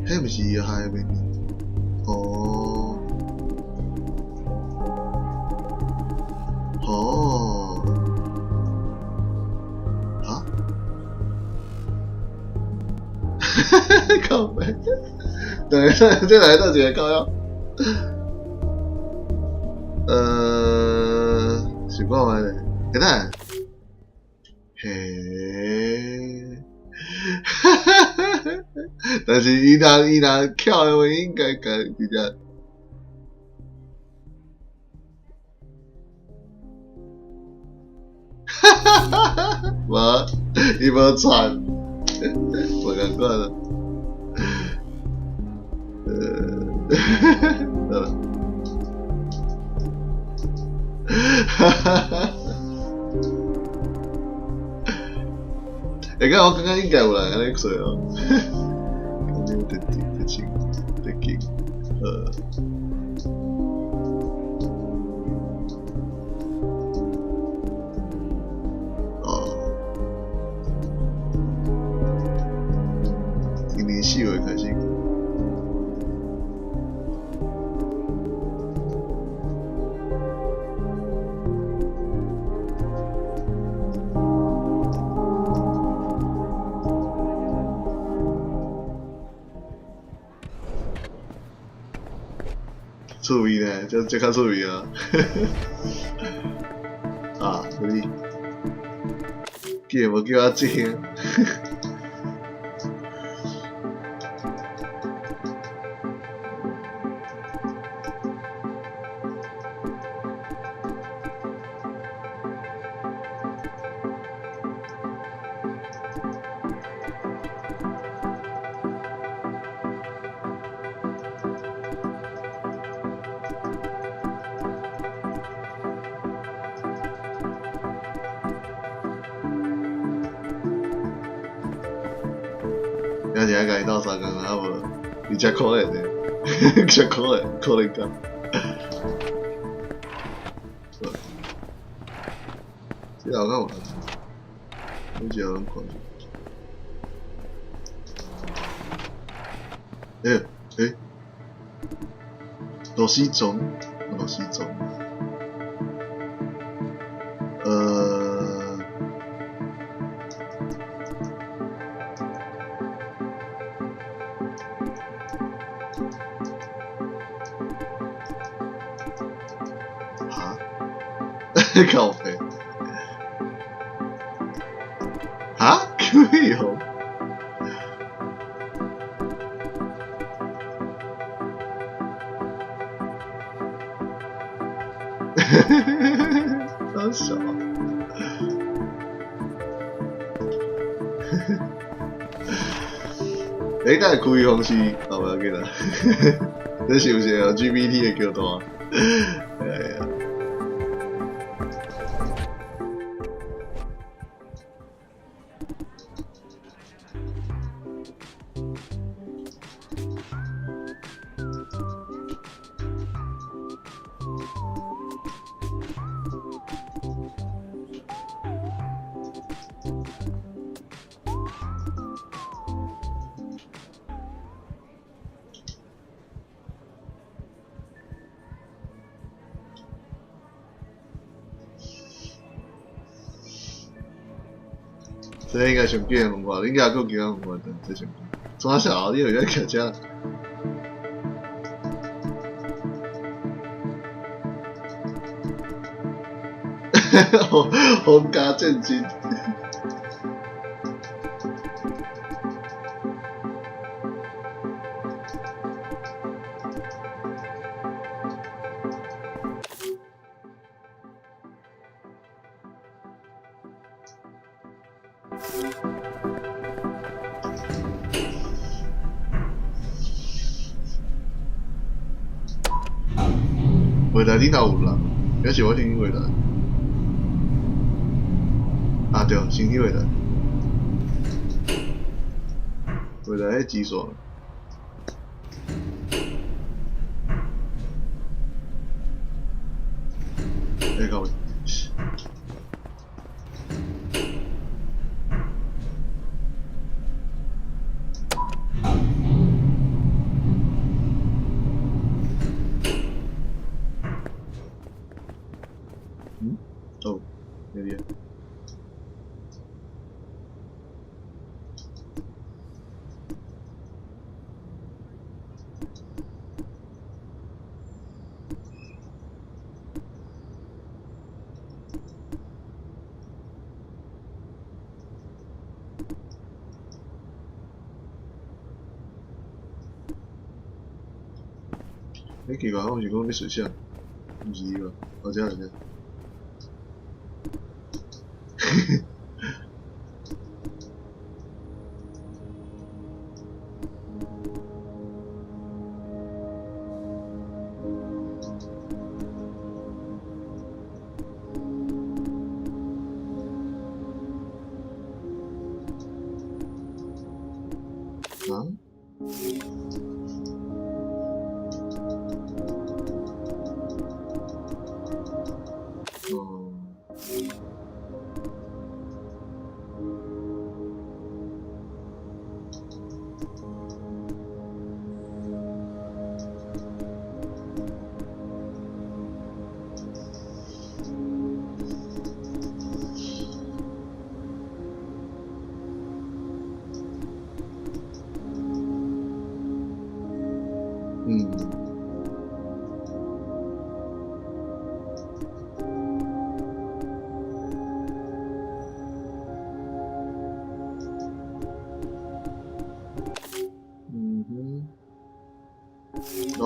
彼毋是伊害的吗？哦。哦。哈？靠北。等一下，這來到一个靠腰。想看覓咧？欸等下。嘿，但是伊若巧的話，應該共直接。哈哈哈哈無，伊無傳，無共款啊。得了。哈哈哈。欸，敢我感覺應該有人按呢做哦。咁樣特特清特緊，哦。今年4月開始。趣味呢，這較趣味啊！啊，你竟然無叫我這兄。今日愛共伊鬥相共啊無？伊真可憐的，真可憐，可憐甲。這後敢有人？每一个攏看。欸欸，螺絲總，螺絲總。哈？靠北。哈？可以哦。三小。欸，敢會開方式，哦，無要緊啦。這是毋是 LGBT 的橋段？哎呀。這應該上緊的方法，應該還閣有其他方法，這上緊。創啥小？你又在徛遮？皇家戰爭。月台頂頭有人，抑是我先去月台？啊對，先去月台。月台彼支線。欸，到未？嗯？哦，那邊。欸，奇怪，我是講欲隨啥？毋是伊吧？哦，這是這。啊？哦。嗯。嗯哼。哦。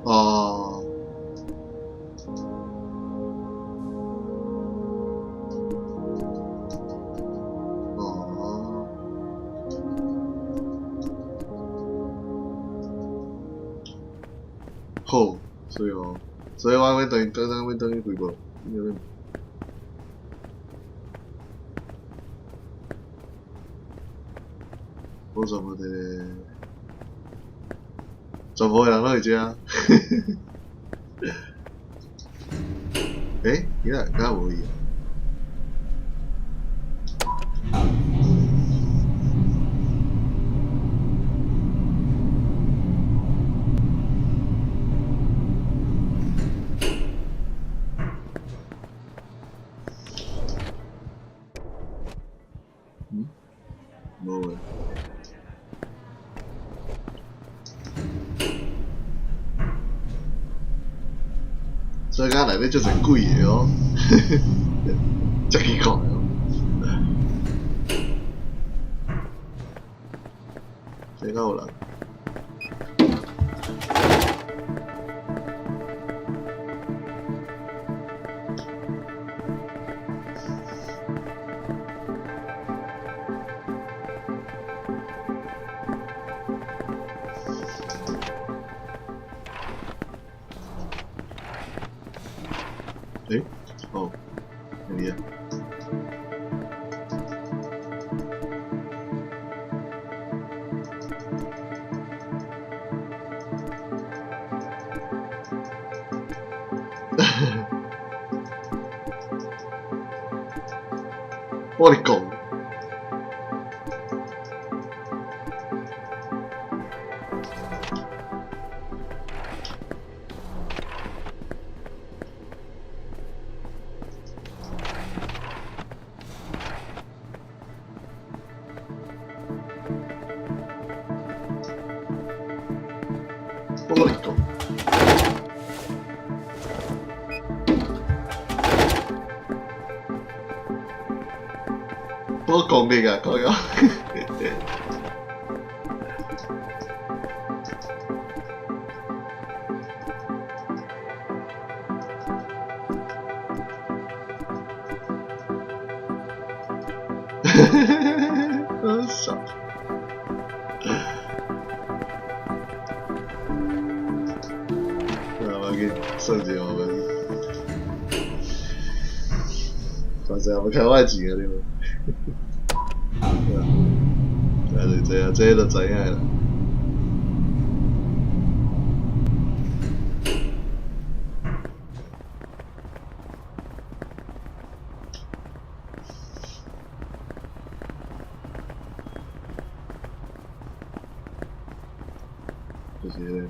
哦。哦。好，所以哦，所以我欲轉，剛剛欲轉去規部。無全部佇咧，全部的人攏佇遮。欸，伊若敢無伊？嗯？無欸。所以講內底足濟鬼的哦，足奇怪哦。這敢有人？欸？哦，哪裡啊？我咧講。我咧講。我講你㗎，講咗。好笑。啊，我去算一下我們，反正也無開我的錢啊，對無？啊，就是這啊，這就知影啦。就是那個。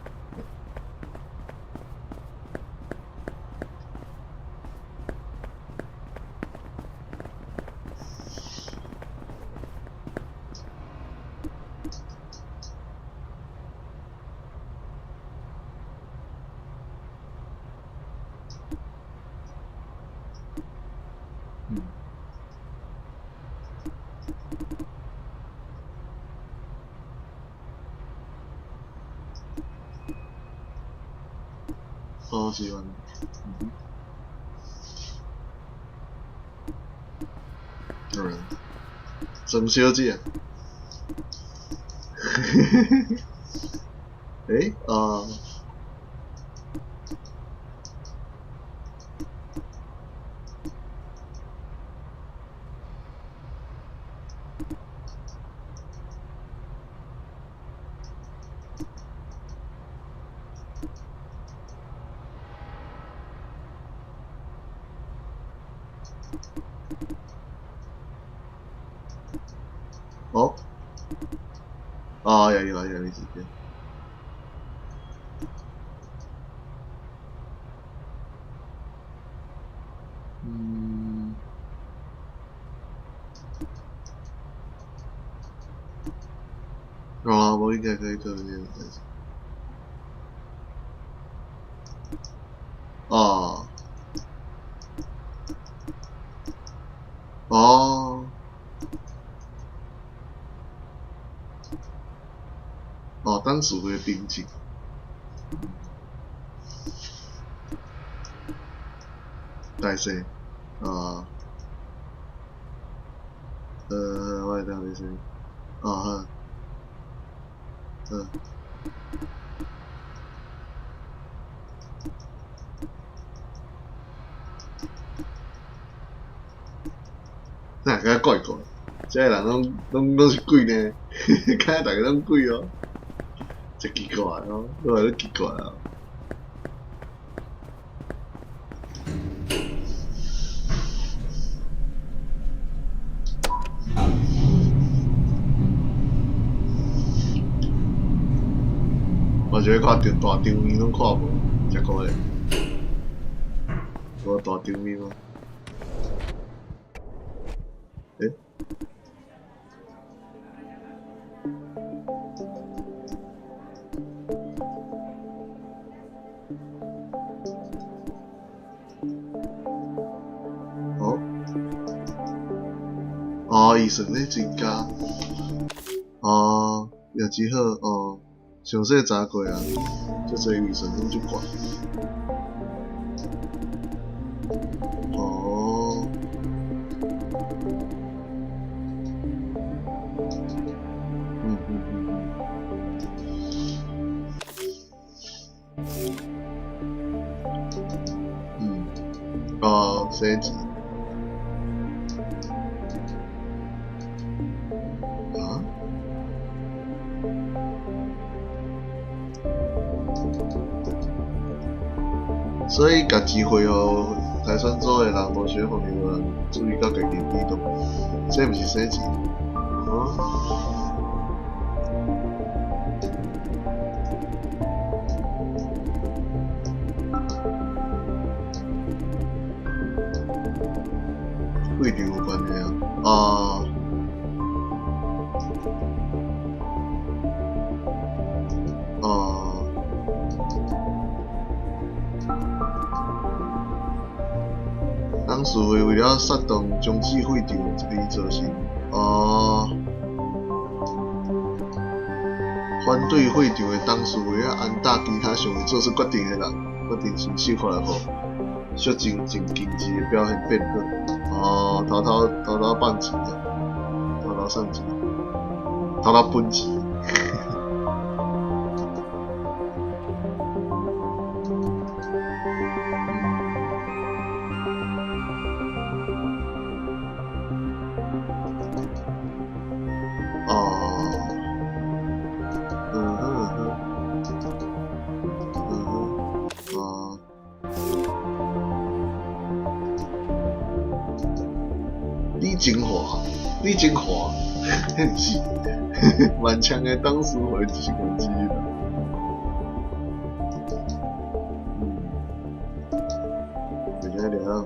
嗯。好喜歡。嗯。嗯。曾小姐。欸？啊。哦。啊，有有有，你直接。嗯。啊，我應該可以做這個事情。啊。哦。哦，當時會平靜。大聲啊！我會當你先。啊好。嗯。那敢怪怪，這个人攏是鬼呢？看逐个攏鬼哦，真奇怪哦，愈來愈奇怪啊！我就咧看著大場面攏看無，真可憐。無大場面嗎？欸？哦？哦，伊算咧增加。哦，也只好哦，上细查过啊，遮济预算攏足悬。哦。嗯嗯嗯嗯。嗯。哦，升级。啊？所以共钱汇予台选组的人無想予任何人注意到家己的舉動，這毋是省錢。哦。废场有關係啊！啊。啊。董事會為了策動終止廢場而造成哦，反對廢場的董事會安搭其他尚未做出決定的人，決定親手發予小靜靜經濟的表現變好。哦，偷偷偷偷放錢啊，偷偷送錢，偷偷分錢。李金華，彼毋是頑強的董事會就是關之一啦。嗯，袂使了。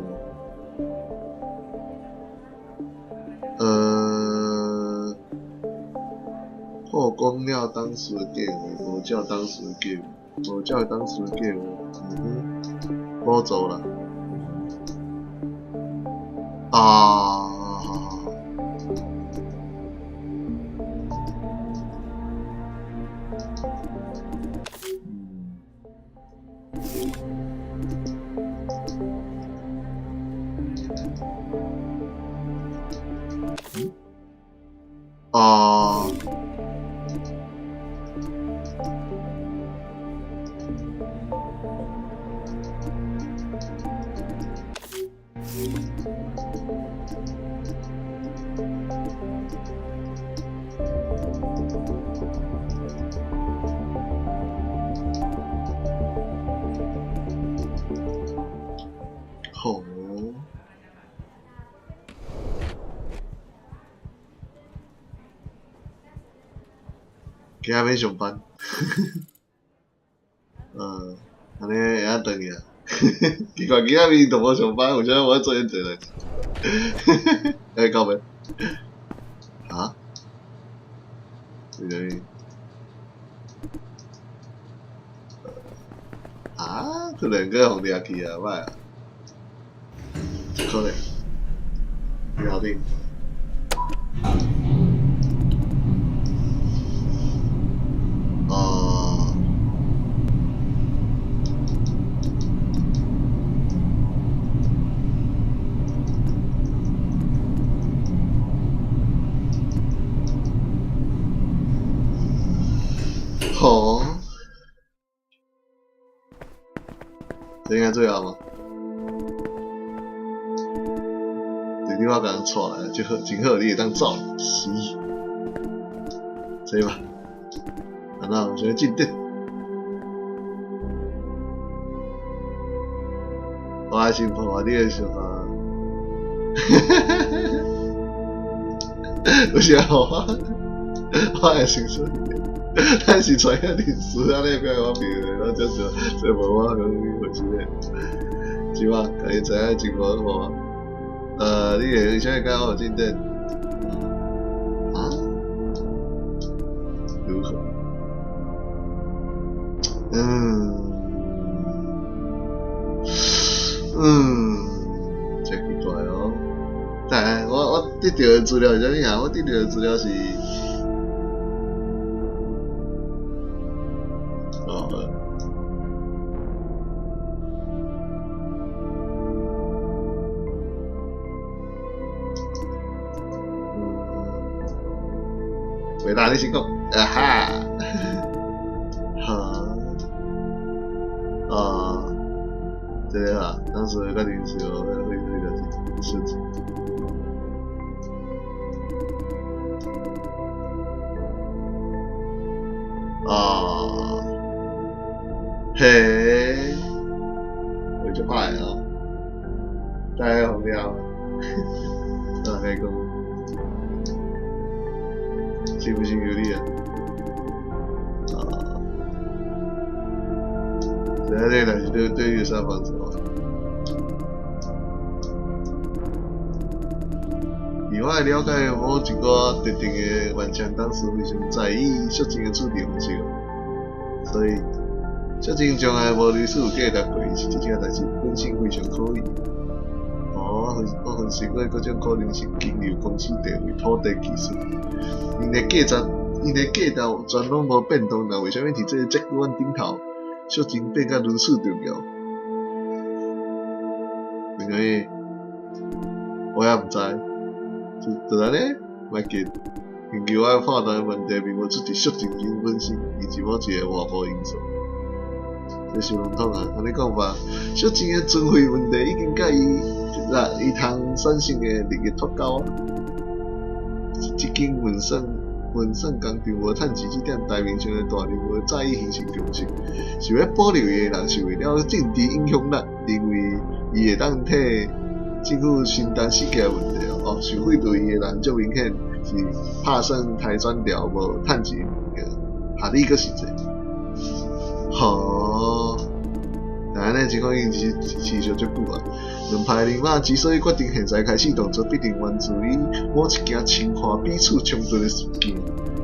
曝光了董事的計劃，無照董事的計劃，無照董事的計劃，嗯哼，補助啦。啊。啊！好。今仔欲上班，按呢會晓转去啊？奇怪，今仔明明都無上班，為啥物我做遐濟代誌？欸，到未？啊？為啥物？啊？突然閣予掠去啊，歹啊！這可能，頭頂。哦。好。這應該最後嗎？隊長我共人帶來，真好，真好，你會當走，是，這吧，啊那有啥物進展？我還是破壞你的想法。有啥好？我會想說，咱是揣遐歷史，按呢表我朋友，咱這是這無我講你回事咧。是嘛？家己知影情況無？你會啥物感覺有進展？啊？如何？真奇怪哦。但我得到的資料是啥物啊？我得到的資料是，哦。回答你先講，啊哈，好，啊，這個啊，當時決定是會會個設計。啊，嘿，會就歹哦。大家好了，大家讲，是毋是有理啊？啊，这个代志对对你有啥帮助？以我的了解，某一寡特定的顽强董事非常在意肃静的处理方式，所以肃静从来无如此有价值过，是这件代志本身非常可疑。哦，我分析过各种可能性，经由公司地位、土地技术，𪜶的价值，𪜶的价值全攏無變動，那為啥物佇這个遮久遠頂頭，肅靜變甲如此重要？為啥物？我也毋知。就就按呢，莫緊。根據我的判斷，問題並無出佇肅靜本身，而是某一个外部因素。這是籠統啊，按呢講法，肅靜的存廢問題已經佮伊伊通產生的利益脫鈎啊。這間運算工廠無趁錢，這點台面上的大人物早已形成共識。想欲保留伊的人是為了政治影響力，認為伊會當替政府承擔失業問題哦。想廢除伊的人足明顯是拍算台轉掉無趁錢的物件，合理閣實際。好，但按呢情況已經持續足久啊。兩派人馬之所以決定現在開始動作，必定源自於某一件深化彼此衝突的事件。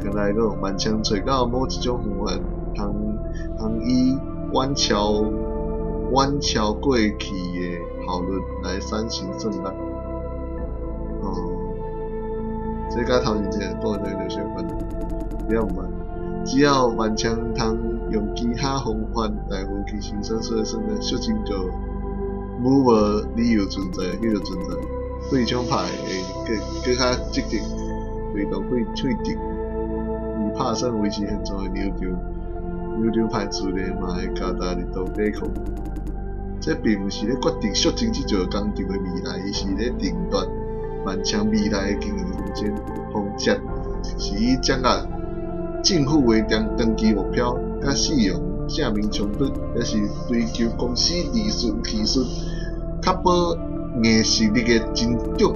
簡單來講，頑強揣到某一種方法，通通以遠超過去的效率來產生算力。哦，這佮頭前講的就相關，你也毋捌。只要頑強通用其他方法來分去生產出的算力，肅靜就無理由存在，繼續存在。廢廠派會閣較積極推動廢除，伊拍算維持現狀的牛場派自然嘛會加大力度抵抗。這並毋是咧決定肅靜這座工廠的未來，伊是咧定奪頑強未來的經營方針方針，是以掌握政府的長期目標，佮使用正面衝突，抑是追求公司利潤提升，確保硬實力的增長，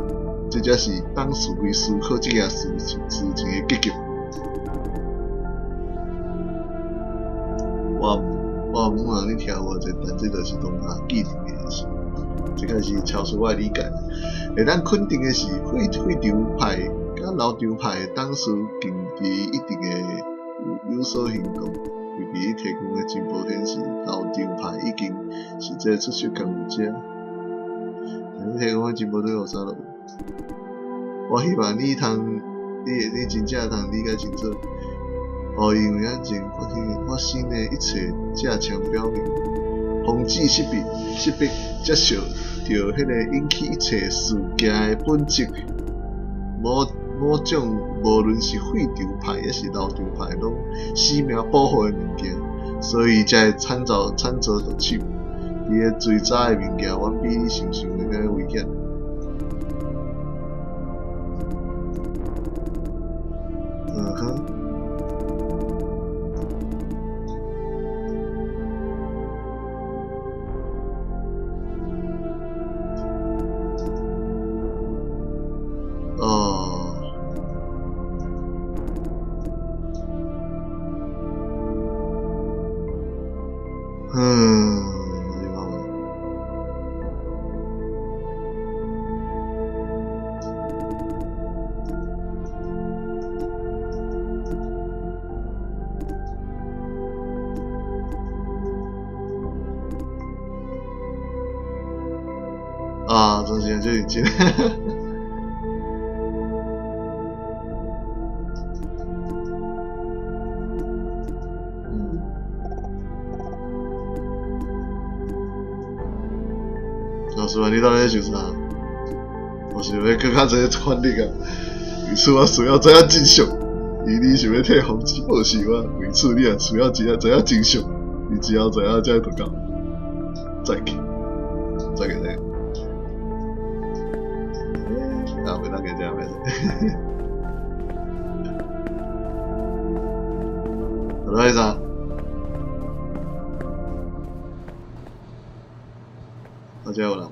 這才是董事會思考這件事情的結局。我我毋通你聽無濟，但這就是當下既定的事，這個是超出我的理解。會當肯定的是，廢場派佮留場派的董事近期一定會有所行動。尤其你提供的情報顯示，留場派已經實際出手干預者。你提供的情報對予啥落？我希望你通，你真正通理解清楚。哦，因為安怎發生的一切跡象表明，防止識別接受著彼个引起一切事件的本質。某種無論是廢場派抑是留場派，攏死命保護的物件，所以才會慘遭毒手。伊的追查的物件遠比你想像的閣危險。嗯哼。哦。嗯，你講。啊，真是這認真。嗯。老師啊，你到底咧想啥？我想欲閣較濟權力啊，為此我需要知影真相。而你想欲替防止報仇啊，為此你也需要知影真相。你只要知影這就夠。再見，再見咧。啊，袂當加這袂使。好啦，啥？啊，這有人。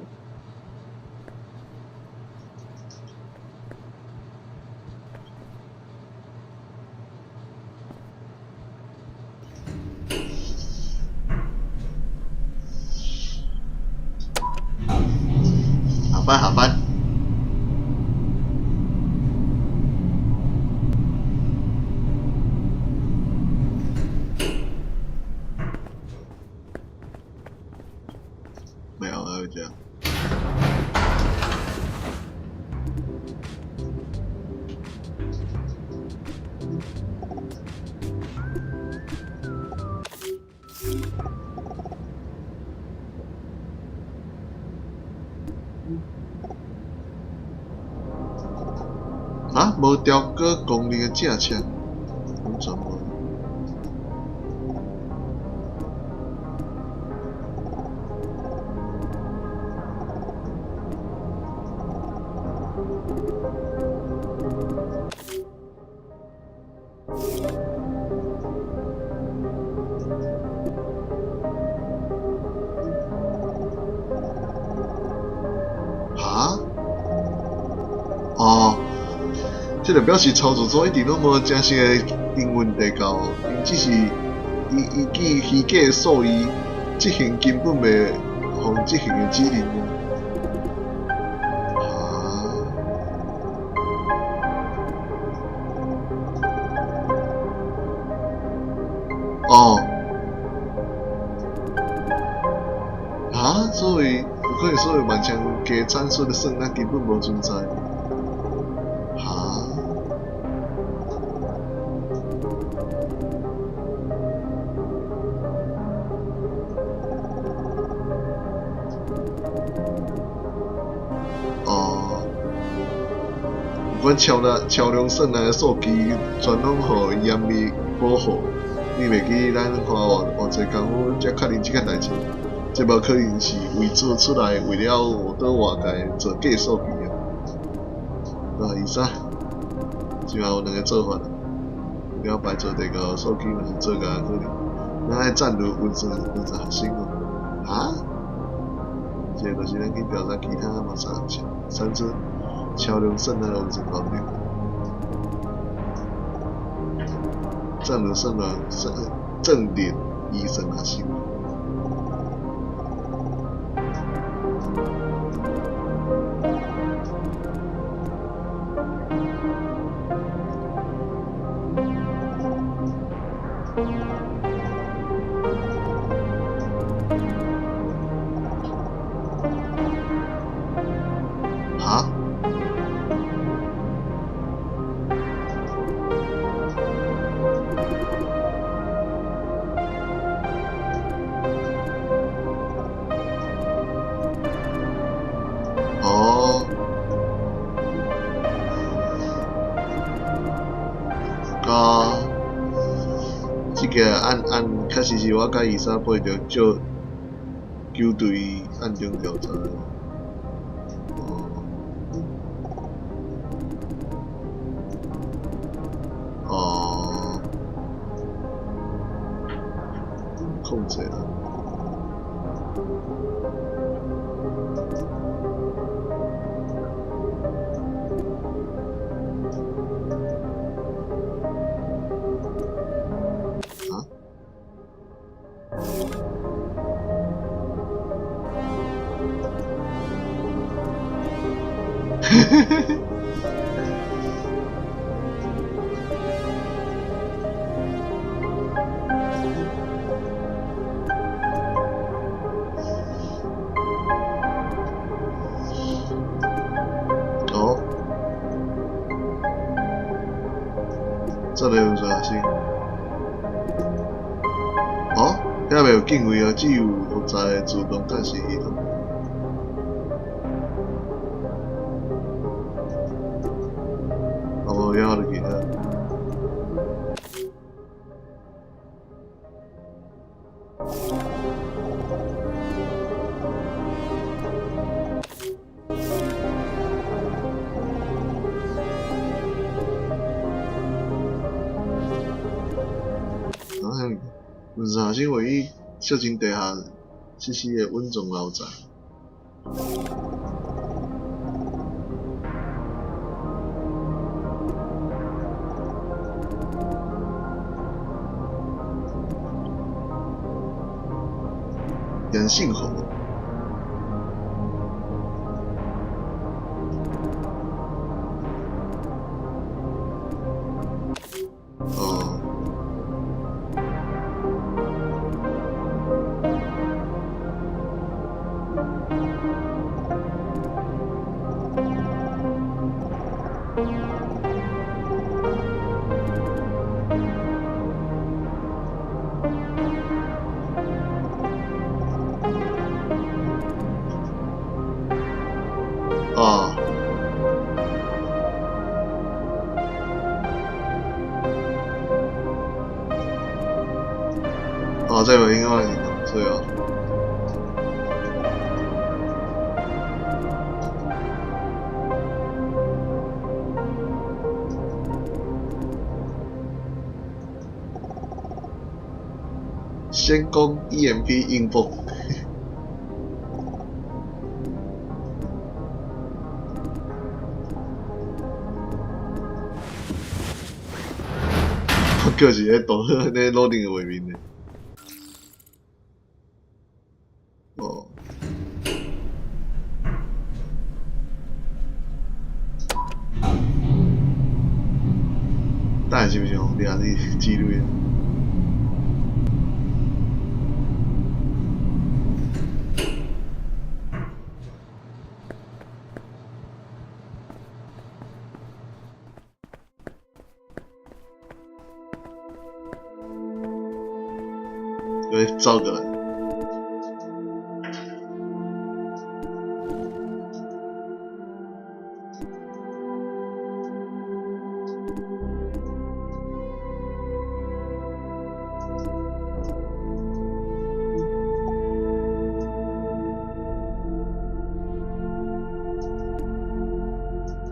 班下班。沒有，還會這樣。啊！無調過公認的政策，完全無。哈？哦。這個表示操作組一直攏無正式的營運地窖，𪜶只是依據虛假的數字執行根本袂予執行的指令。哈？哦。哈？所以有可能所謂萬千加產出的算力根本無存在。哈？哦，有關超量算力的數據，全攏予嚴密保護。你袂記咱花偌濟工夫才確認這個代誌？這無可能是偽造出來，為了誤導外界做假數據啊！啊，醫生，這馬有兩個做法，了排除地球數據嘛是做假可能。咱愛戰略運算學生哦，哈？這個就是咱去調查其他嘛啥產出超量算力的運算能力。戰略算算正點醫生學生。哈？哦。啊，這個案案確實是我佮醫生背著借球隊暗中調查的。哦。控制啦。啊？哦，這個有啥事？哦，遐袂有警衛啊，只有複雜的自動監視系統。哦，遐就其他。啊，運算核心位於小鎮地下設施的穩重樓層。楊姓侯。哦。哦，這無影響是哦。先講 EMP 應付。我就是咧倒咧 loading 的畫面咧。哦。等下是毋是吼？掠你之類的。會走過來。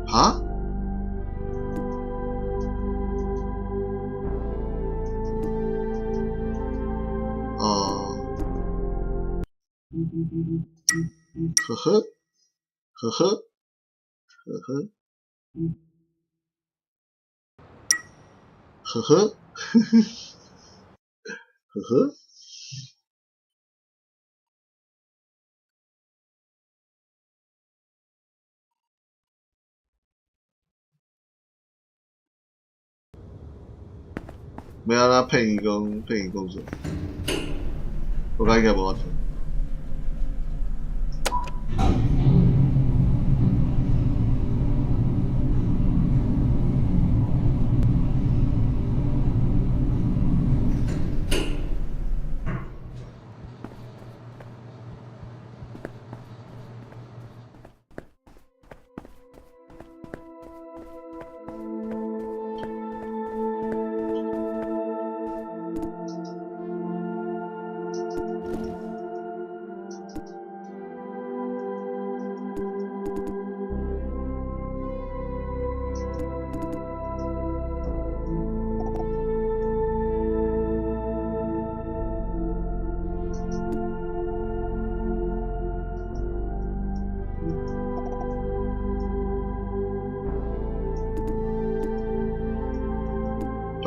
哈？哦。呵呵，呵呵，呵呵，呵呵，呵呵。欲按怎騙伊講，騙伊講啥？我感覺應該無法度。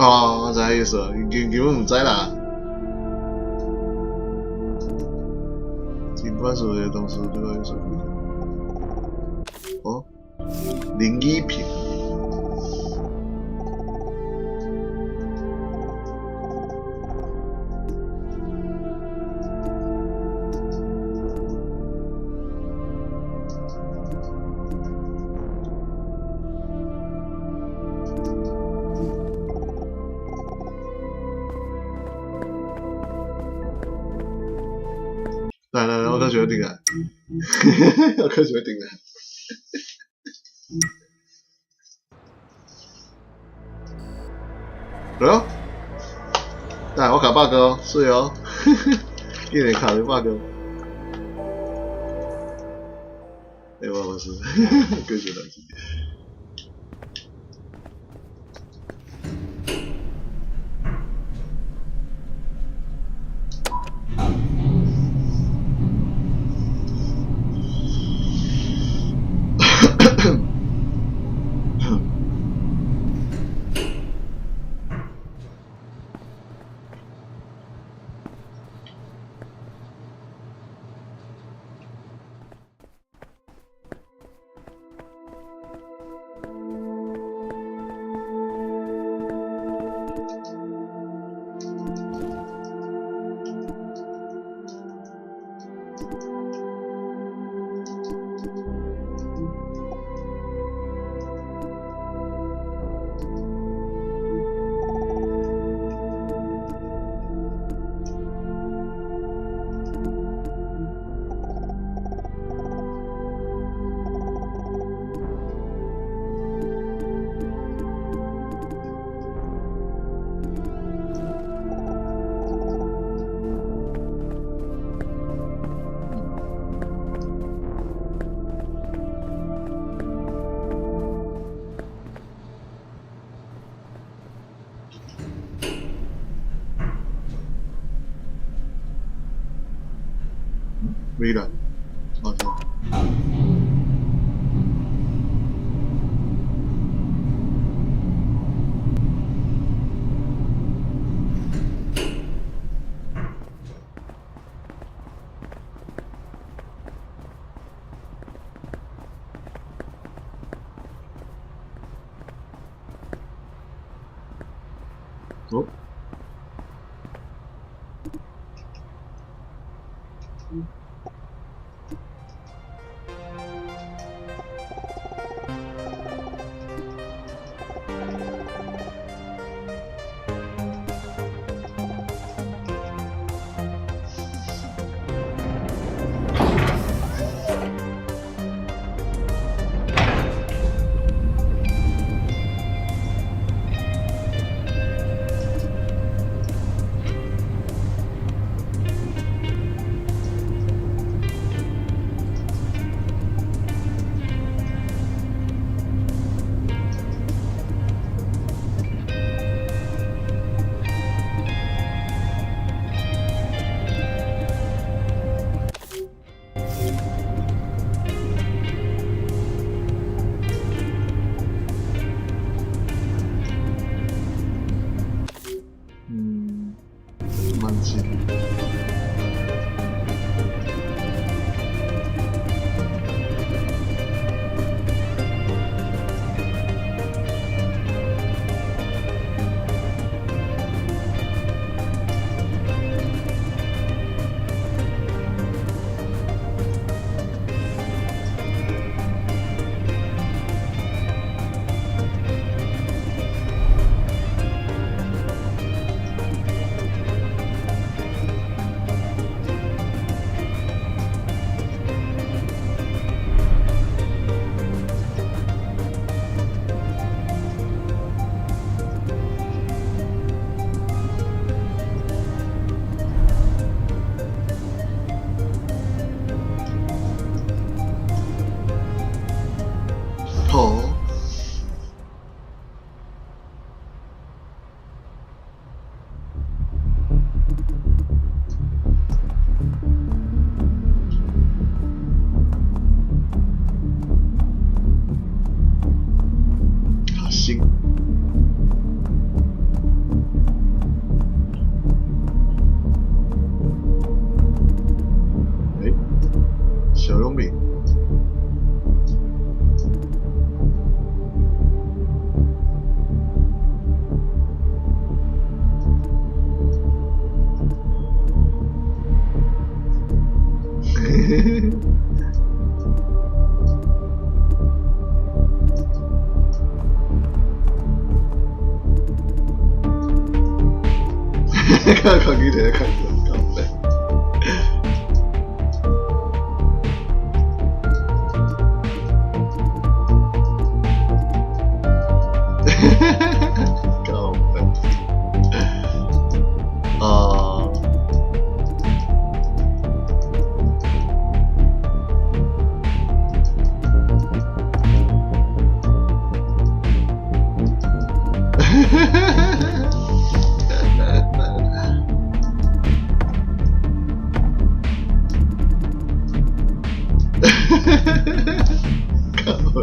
哦，我知影意思，伊根本毋知啦。警官所的東西都有所不同。哦，林依萍。來來來，我較想轉來，我較想轉來。來哦，來我卡 bug 哦，水哦，竟然卡著 bug。欸，我無事，繼續來。未來，好像。哦。嗯，慢進。好。哈星。欸，小佣兵。嘿嘿嘿。看看佢哋看靠北。靠北。啊。靠北。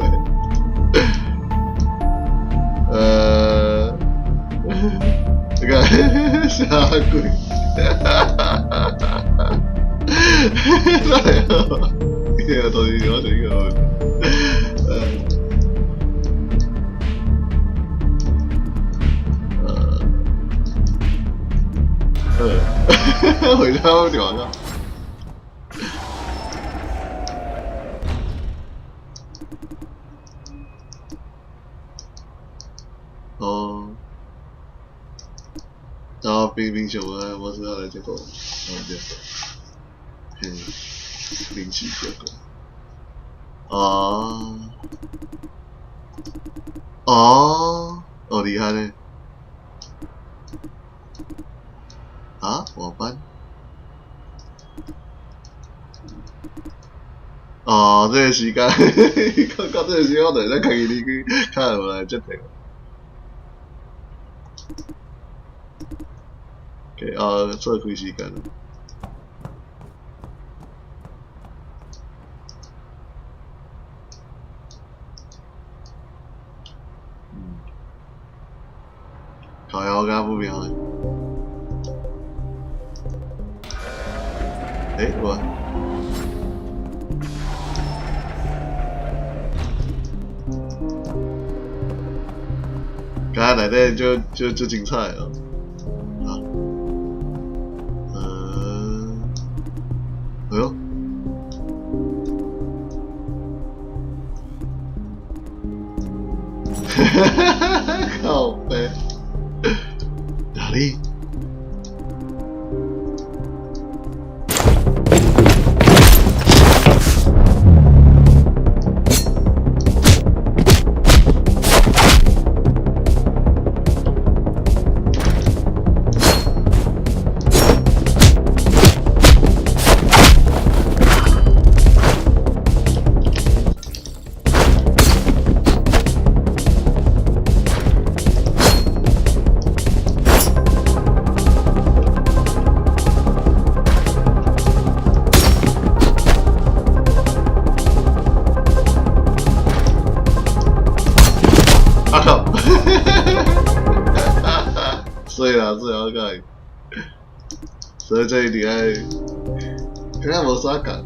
你看，啥鬼？哎呦，这个东西我这个，回到电话。哦，然後冰冰熊啊，我知道的這個，哦對，嘿，靈奇結果，哦，哦，哦厲害呢，啊，我班，哦，這個時間，到到這個時間我就會使家己離去，敲電話來接電話。OK，啊，錯開時間。靠腰我敢不瞄的。欸，我。剛才內底就就就精彩哦！啊，哎呦，哈哈哈哈靠北，哪裡？啊靠！所以啦，所以我講，所以這一定愛，敢若無啥仝。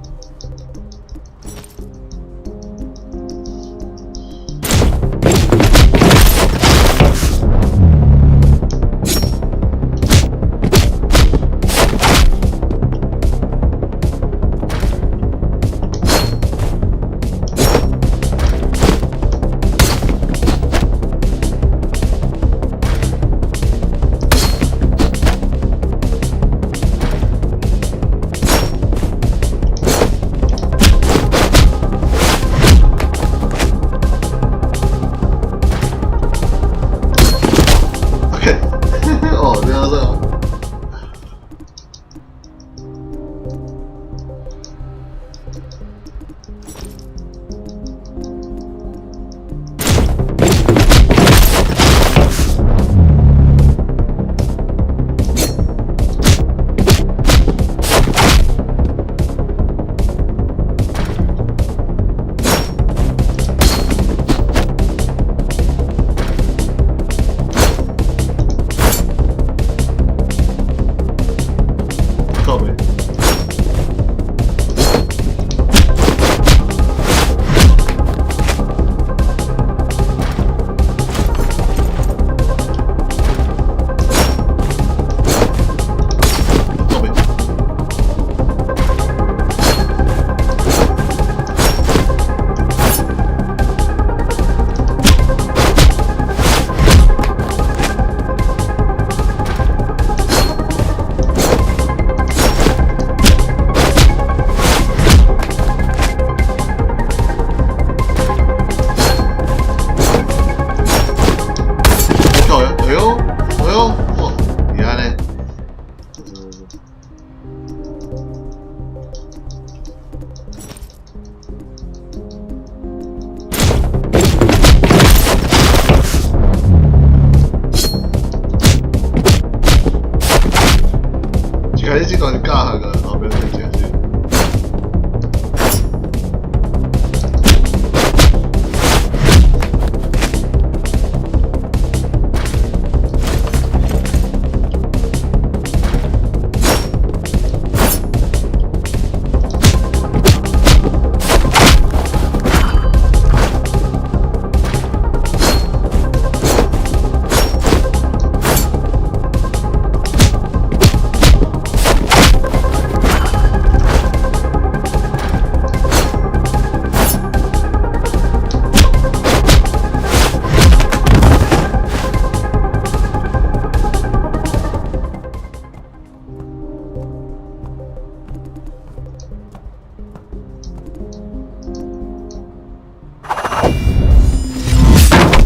OK，哦，這樣子。靠北。靠北。靠呀！哎呦，哎呦，哇，厲害呢！一開始這段是教學的，後面變成是。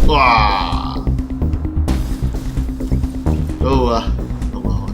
哇！好啊，好啊。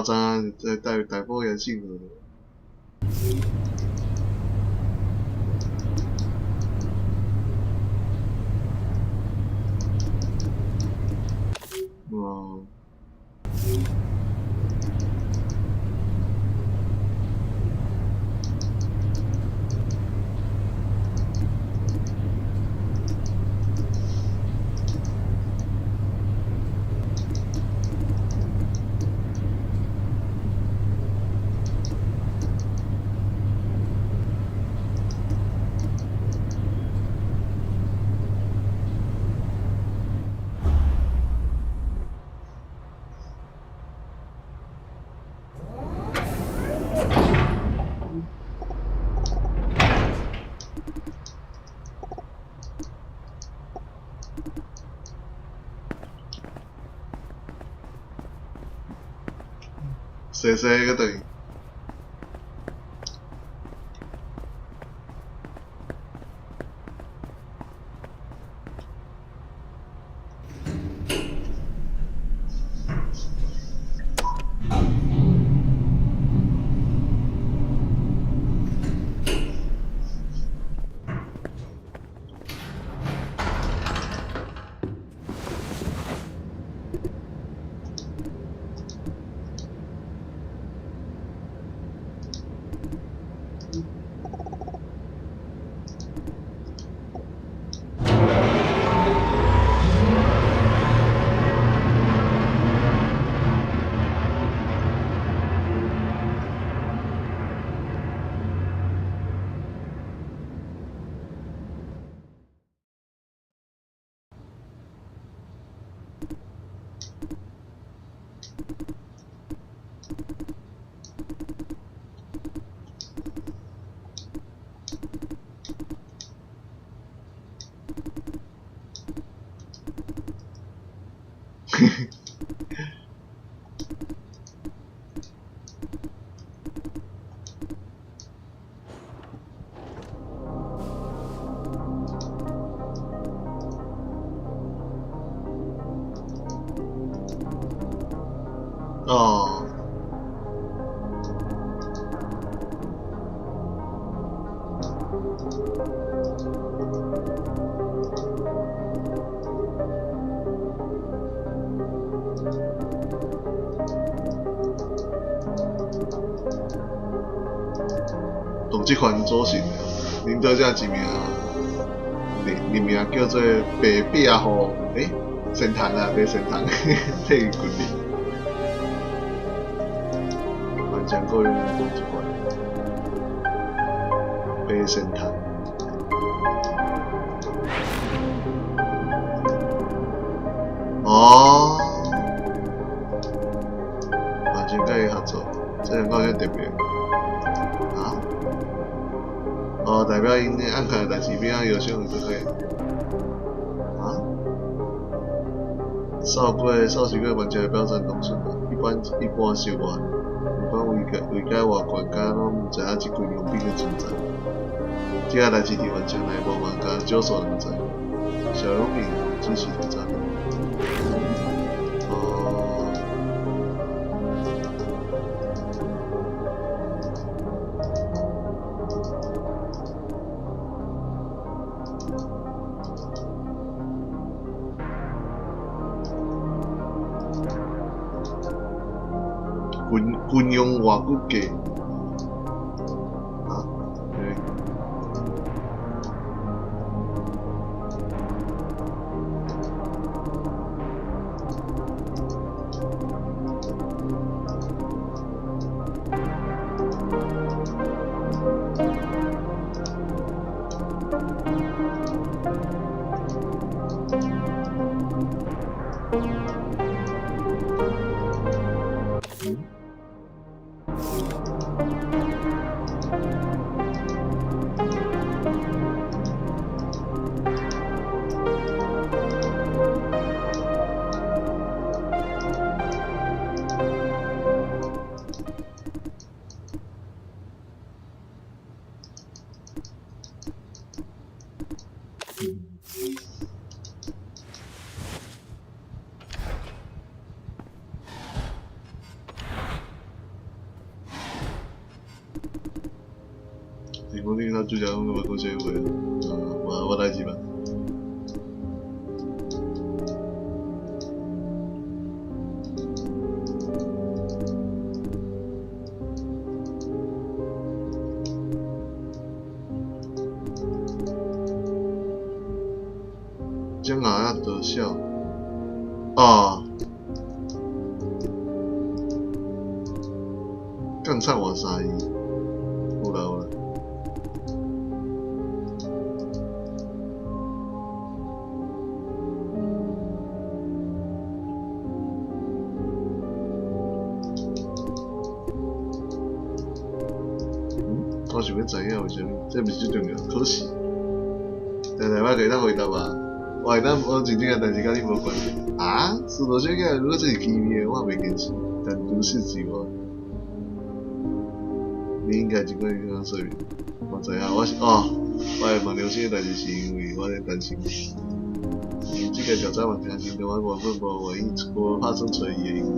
知影這大大波嚴性了。哦。細細個轉去。哦。同這款組成，恁做這一名，人名叫做白壁虎，神童啊，白神童，替伊決定。万千個人同這款白神童。哦，万千佮伊合作，這兩個有特別。啊？哦，代表𪜶咧按開的代誌，變啊搖身就可以。啊？掃過掃視過萬千的表層通訊啊，一般習慣，不管為解為解偌懸，敢攏毋知影這群傭兵的存在。這個代誌佇萬千內部玩家少數人知。小傭兵只是個詐騙。哦。軍用外骨骼。啊？欸。聽講恁老主角攏無講啥話啊，無無代誌吧。將阿得笑啊！干唱我啥意？好啦好啦。我想欲知影為啥物，這毋是最重要，可惜。但是我會當回答吧。我會當我真正的代誌佮你無關係。啊？司徒小姐，如果這是機密的，我袂堅持。但除此之外，你應該這款咁樣說明。我知影，我是哦，我會問劉星的代誌是因為我咧擔心。這個調查嘛，聽真我原本無願意無拍算揣伊的，因為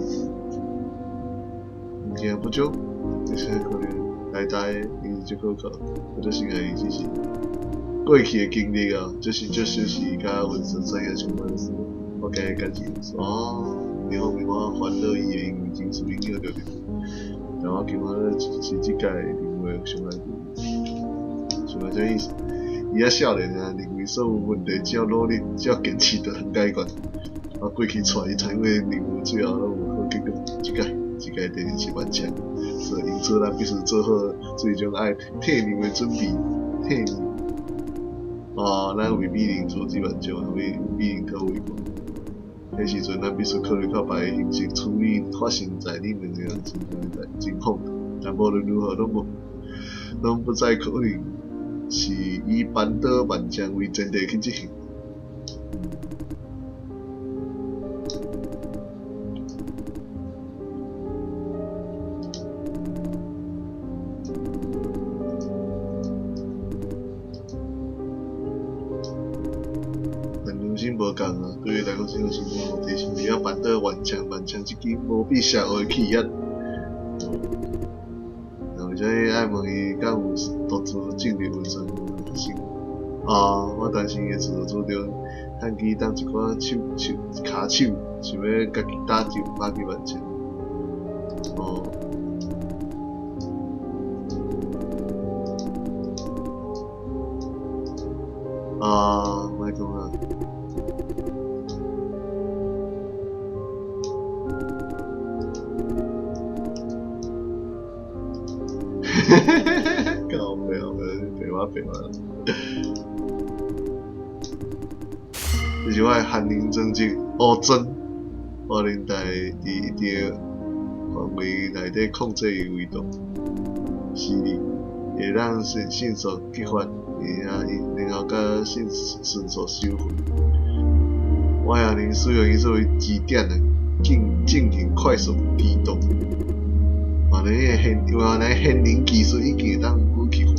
物件不足，這些可能呆呆的，伊是足可靠，我就是愛伊，只是過去的經歷啊，就是足小事佮紋身產業相關的事，我今日感謝哦，另一方面我煩惱伊會因為情緒影響著你，但我感覺是這屆認為上來上來啥意思？伊猶少年啊，認為所有問題只要努力，只要堅持就通解決。我過去帶伊參與任務，最後攏無好結果。這屆第二次頑強，所以因此咱必須做好最終愛退任的準備。退任啊，咱為米玲做這萬種，為米玲討回報。彼時陣，咱必須考慮到別个形式處理發生在恁兩个人身上的情況。但無論如何，攏不再可能是以扳倒頑強為前提去執行。但良心無仝啊，對伊來講，這個是問題是為了扳倒頑強，頑強這支無比邪惡的氣壓。為啥物愛問伊敢有獨自進入溫泉發生？啊，我擔心伊會自作主張，趁機動一寡手手跤手，想欲家己打救打擊頑強。哦。啊，莫講啊。靠北哦，白話白話。這是我的翰林裝置烏磚，我能在佇一定範圍內底控制伊溫度，是會當迅迅速激發，然後佮迅迅速收回。我也能使用伊作為支點來進進行快速機動。原來彼個現原來現靈技術已經會當武器化，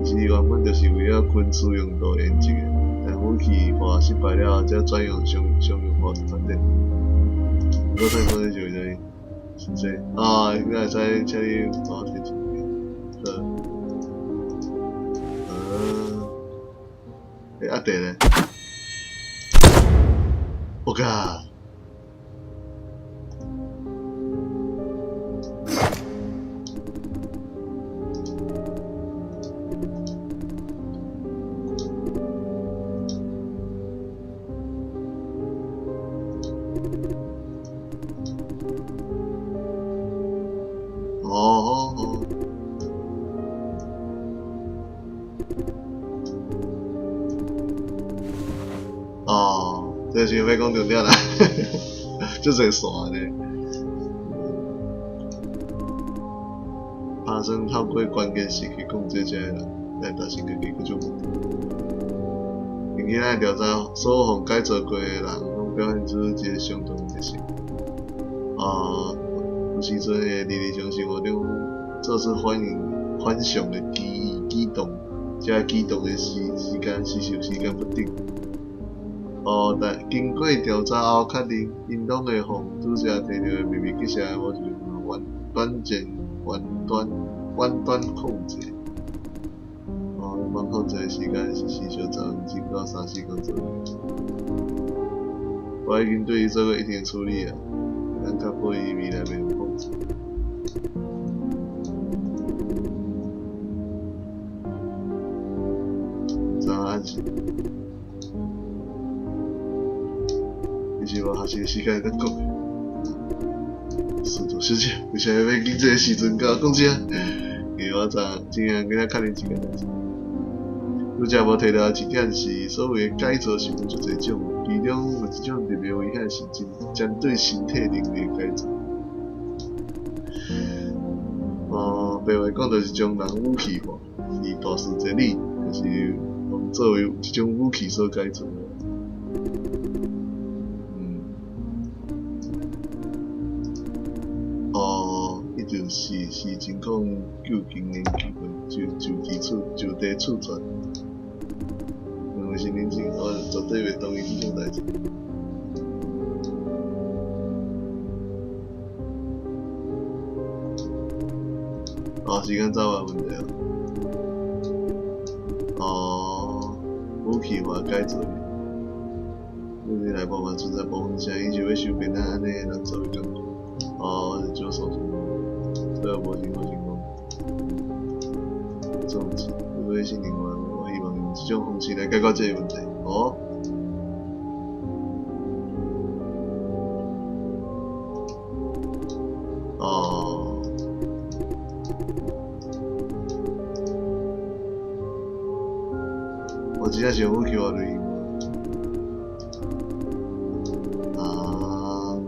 其實原本就是為了軍事用途研製的，但武器化失敗了後，才轉用商商業化發展。我睇講這是為啥物？真濟啊，應該會使請你幫我提一下。好。欸，阿弟咧？我靠！哦哦哦！哦，這是欲講重點啦，足濟線呢。拍算透過關鍵時期控制這个人，來達成家己各種目的。根據咱的調查，所有予改造過的人，攏表現出一个相同的特性。啊，有時陣會佇日常生活中做出反應反常的舉舉動，這个舉動的時時間是受時間不等。哦，但經過調查後確認，𪜶攏會予主角提著的秘密結社的某一個原短暫、原端遠端控制。哦，遠端控制的時間是時小10分鐘到3、4工左右。我已經對伊做過一定的處理啊，會當確保伊未來袂用控制。怎安心？其實我學習時間會當講的。司徒小姐，為啥物欲緊這个時陣佮我講這个？因為我昨今仔今仔確認一個代誌，拄才無提到一點是，所謂的改造是分足濟種，其中有一種特別危險是針針對身體能力的改造。哦，白話講就是將人武器化，而大師這裡就是作為這種武器所改造的。哦，伊就是視情況就近研究的，就就地處就地處決。兩位是年輕，我絕對袂同意這種代誌。哦，時間早晚問題啊。哦，武器化改造。目前來部分存在部分聲音就欲收編咱按呢人作為工具。哦，是少數，所以無情無情況。總之，如果是另外，我希望用這種方式來解決這個問題。哦。哦。我真正是用武器化類型。啊。哦。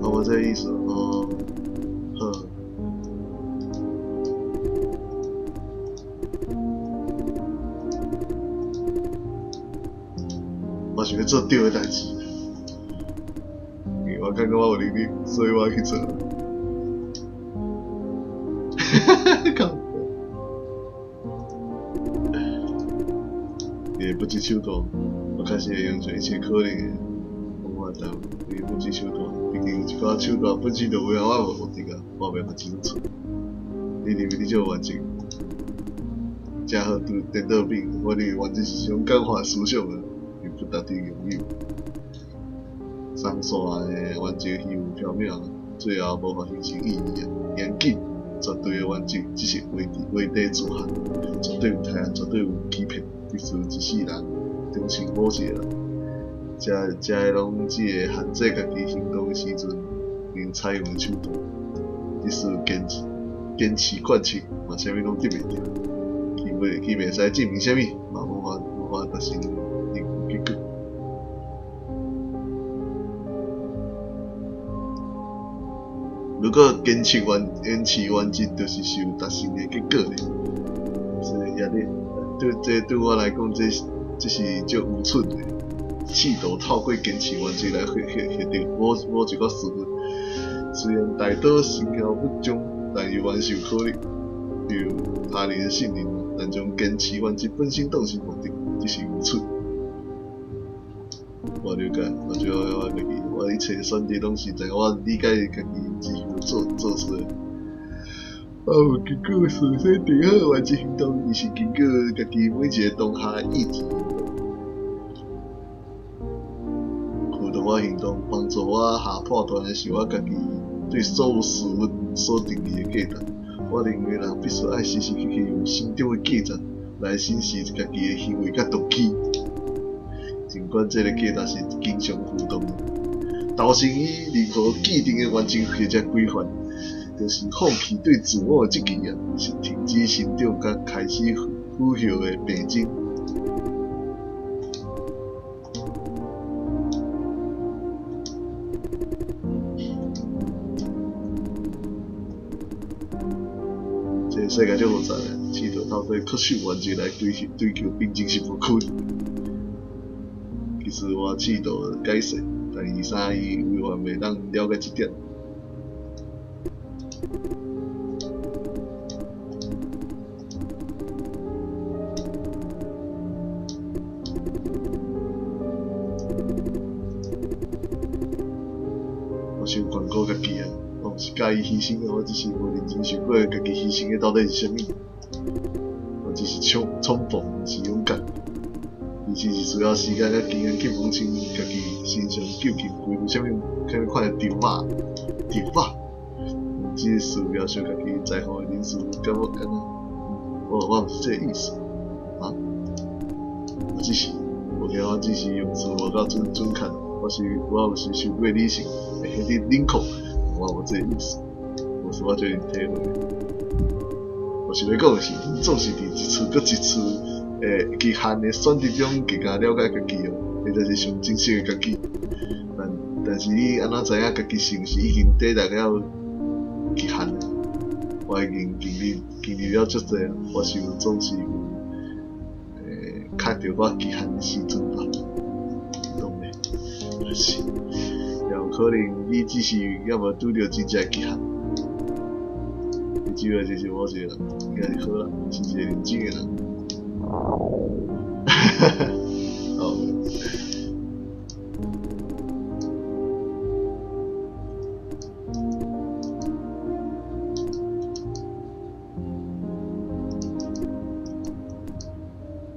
哦，我這個意思哦，好。我想欲做對的代誌，因為我感覺我有能力，所以我去做。哈哈哈！伊不擇手段，我確實會用盡一切可能的方法，但伊不擇手段，畢竟有一寡手段本身就違反我的目的啊，我袂法清楚。你認為你這個原則正好拄顛倒變？我認為原則是一種簡化思想啊，伊不值得擁有。鬆散的原則虛無縹緲，最後無法形成意義啊！嚴謹、絕對的原則只是畫地畫地自限，絕對有胎啊，絕對有欺騙，必須一世人終成某一個人，這這個攏只會限制家己行動的時陣，能採用的手段。即使堅持堅持貫徹，嘛啥物攏得袂著，伊袂伊袂使證明啥物，嘛無法無法達成任何結果。如果堅持原堅持原則，就是受達成的結果咧。所以壓力對這對我來講，這這是足愚蠢的。試圖透過堅持原則來獲獲獲得某某一個事物，雖然大多成效不彰，但猶原是有可能。比如他人的信任，但將堅持原則本身當成目的，這是愚蠢。我了解，我最後我家己，我一切選擇攏是在我理解家己之後做做出來。啊，有根據事先定好原則行動，伊是根據家己每一個當下的意志。驅動我行動，幫助我下判斷的是我家己對所有事物所定義的價值。我認為人必須愛時時刻刻用心中的價值來審視家己的行為佮動機。儘管這個價值是經常浮動的，投身於任何既定的原則或者規範，就是放棄對自我的質疑啊，是停止成長佮開始腐朽的病徵。這個世界足複雜的，試圖透透過恪守原則來追求平靜是無可能。其實我試圖解釋，但伊啥伊永遠袂當了解這點。我想勸告家己啊，我毋是佮意犧牲啊，我只是無認真想過家己犧牲的到底是啥物。我只是衝動，毋是勇敢。其實是需要時間佮經驗去摸清家己身上究竟背負啥物啥物款的籌碼。籌碼，只是描述家己在乎的人事物，感覺敢若我毋是這個意思啊。我只是，無聊，我只是用詞無夠準確。我毋是傷過理性，會顯得冷酷。我無這個意思，無是我最近體會。我想欲講的是，阮總是佇一次閣一次的極限的選擇中，更加了解家己哦，彼才是上真實的家己。但是你按怎知影家己是毋是已經抵達了極限呢？我已經經歷了足濟啊，我想總是有較著我極限的時陣吧。當然，但是也有可能你只是猶無拄著真正的極限。你只要就是某一個人，應該是好啦，是一個認真的人。哈哈，哦。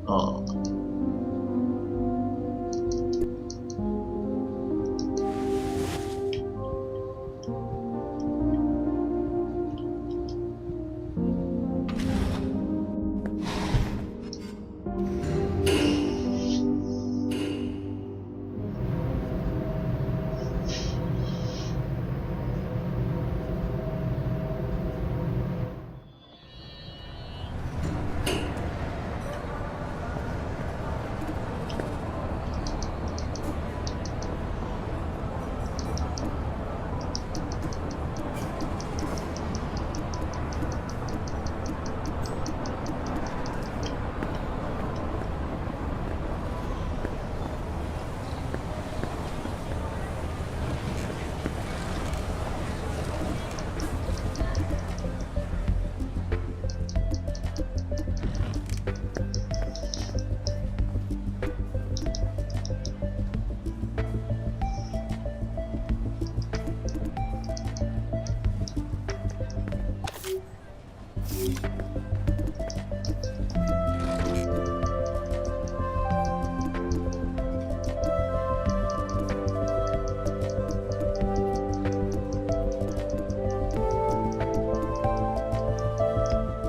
哦。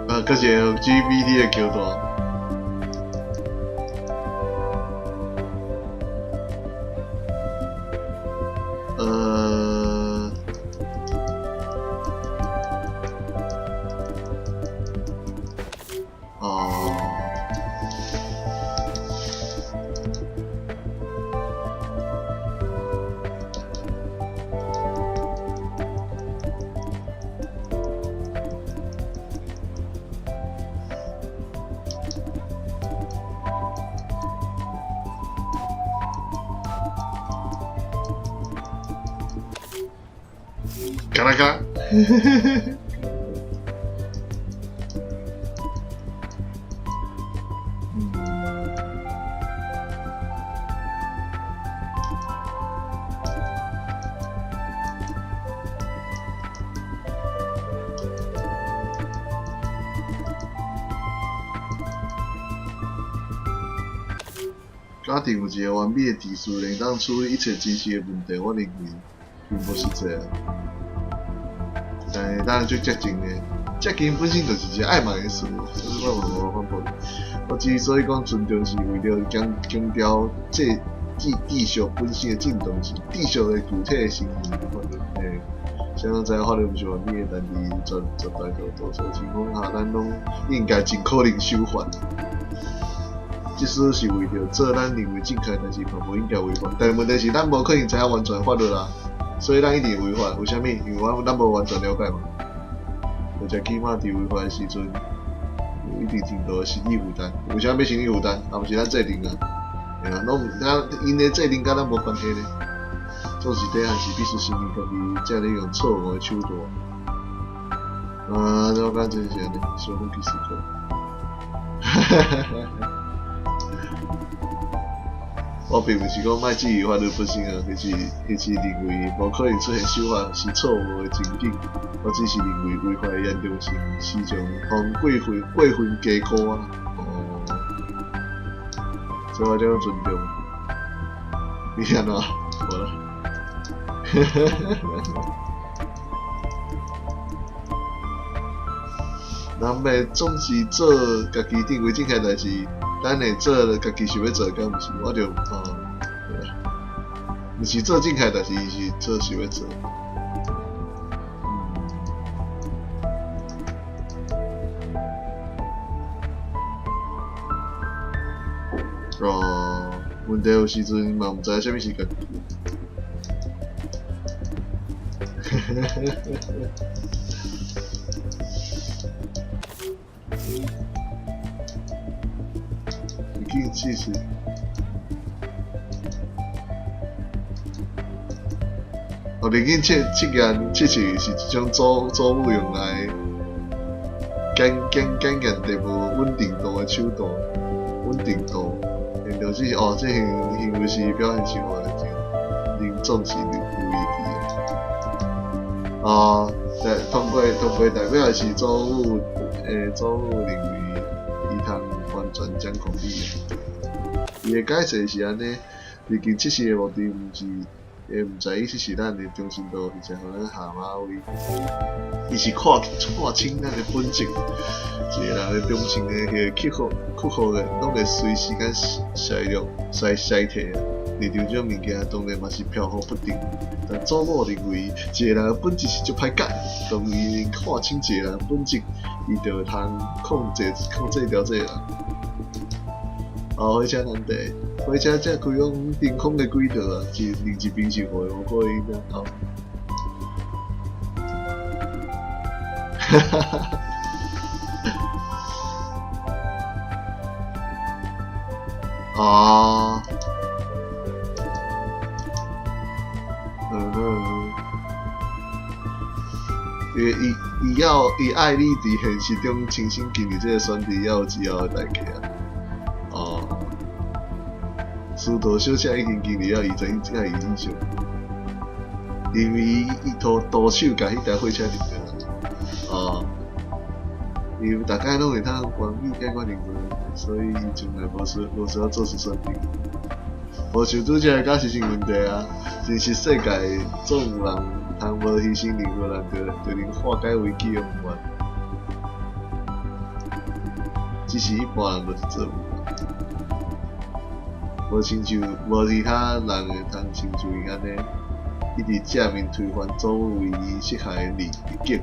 啊，閣一個 LGBT 的橋段。哦。嘎啦嘎。假定有一个完美的秩序，能當處理一切真實的問題，我認為並無實際啊。但是咱最接近的，接近本身就是一個曖昧的事，所以我嘛無法反駁。我之所以講尊重是為了強調這秩序本身的正當性，秩序的具體的成分。誰人知影法律毋是完美的，但佇絕大多數情況下，咱攏應該盡可能守法。即使是為著做咱認為正確，但是嘛無應該違法。但問題是，咱無可能知影完全法律啊，所以咱一定會違法。為啥物？因為咱無完全了解嘛。而且起碼佇違法的時陣，有一定程度的心理負擔。為啥欲心理負擔？也毋是咱制定啊，嘿啊，攏毋咱𪜶的制定佮咱無關係咧。總是底漢是必須承認家己正咧用錯誤的手段。啊，我感覺真是按呢，小可去思考。哈哈哈哈！我並毋是講莫質疑法律本身啊，彼是認為無可能出現守法是錯誤的情景。我只是認為違法的嚴重性時常予過分低估啊。哦，所以我才講尊重。你按怎？無啦。哈哈哈哈！人袂總是做家己認為正確代誌，咱會做家己想欲做，敢毋是？我就哦，對啊，毋是做正確代誌，是做想欲做。哦，問題有時陣嘛毋知啥物是家己。哈哈哈哈哈！你去試試。哦，濾鏡測驗測試是一種祖母用來檢驗地步穩定度的手段，穩定度。然後這是哦，這行為是表現生活的人總是有意義的。哦，通過代表的是祖母認為伊通完全掌控你。伊的解釋是按呢，濾鏡測試的目的毋是會毋在意測試咱的忠誠度，或者予咱下馬威。伊是看清咱的本質，一個人的忠誠的彼個克服的，攏會隨時間衰落、衰退啊。日常這種物件當然嘛是飄忽不定，但祖母認為一個人的本質是足歹改，當伊看清一個人的本質，伊就會通控制牢這個人。哦，火車難題，火車正開往真空的軌道啊，是另一邊是無可能的哦。哈哈哈哈！哦，嗯哼，伊愛你佇現實中親身經歷這個選擇了之後的代價啊！哦，司徒小姐已經經歷了20以上，因為伊徒手共彼台火車停落來。哦，因為大家攏會通完美解決任務，所以伊從來無需要做出選擇。無像拄才的假設性問題啊，真實世界總有人通無犧牲任何人就能化解危機的方法，只是一般人就是做毋到。無親像無其他人會通親像伊按呢，一直正面推翻祖母為伊設下的逆境。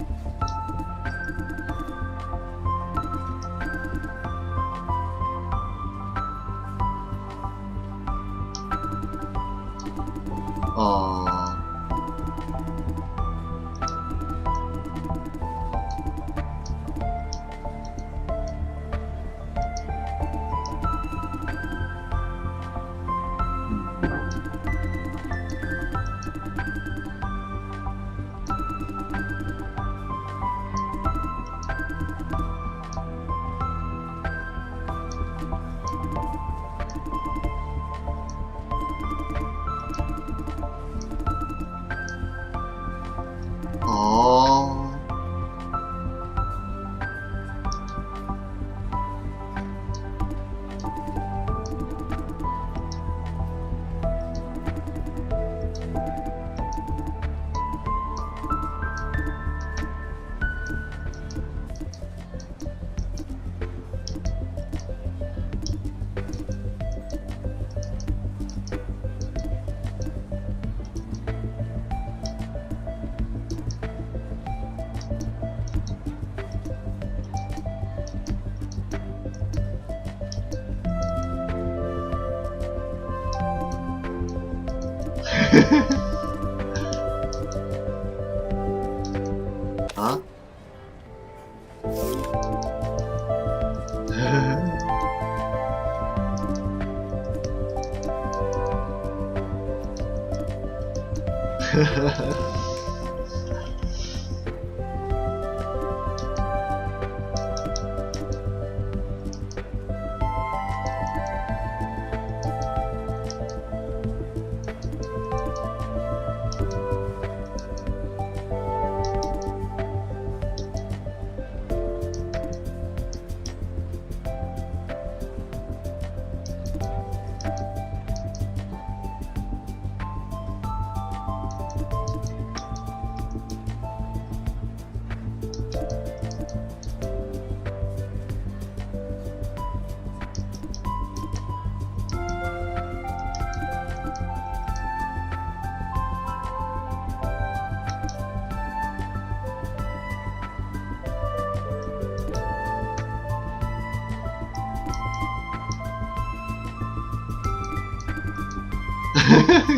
哦。哦。啊？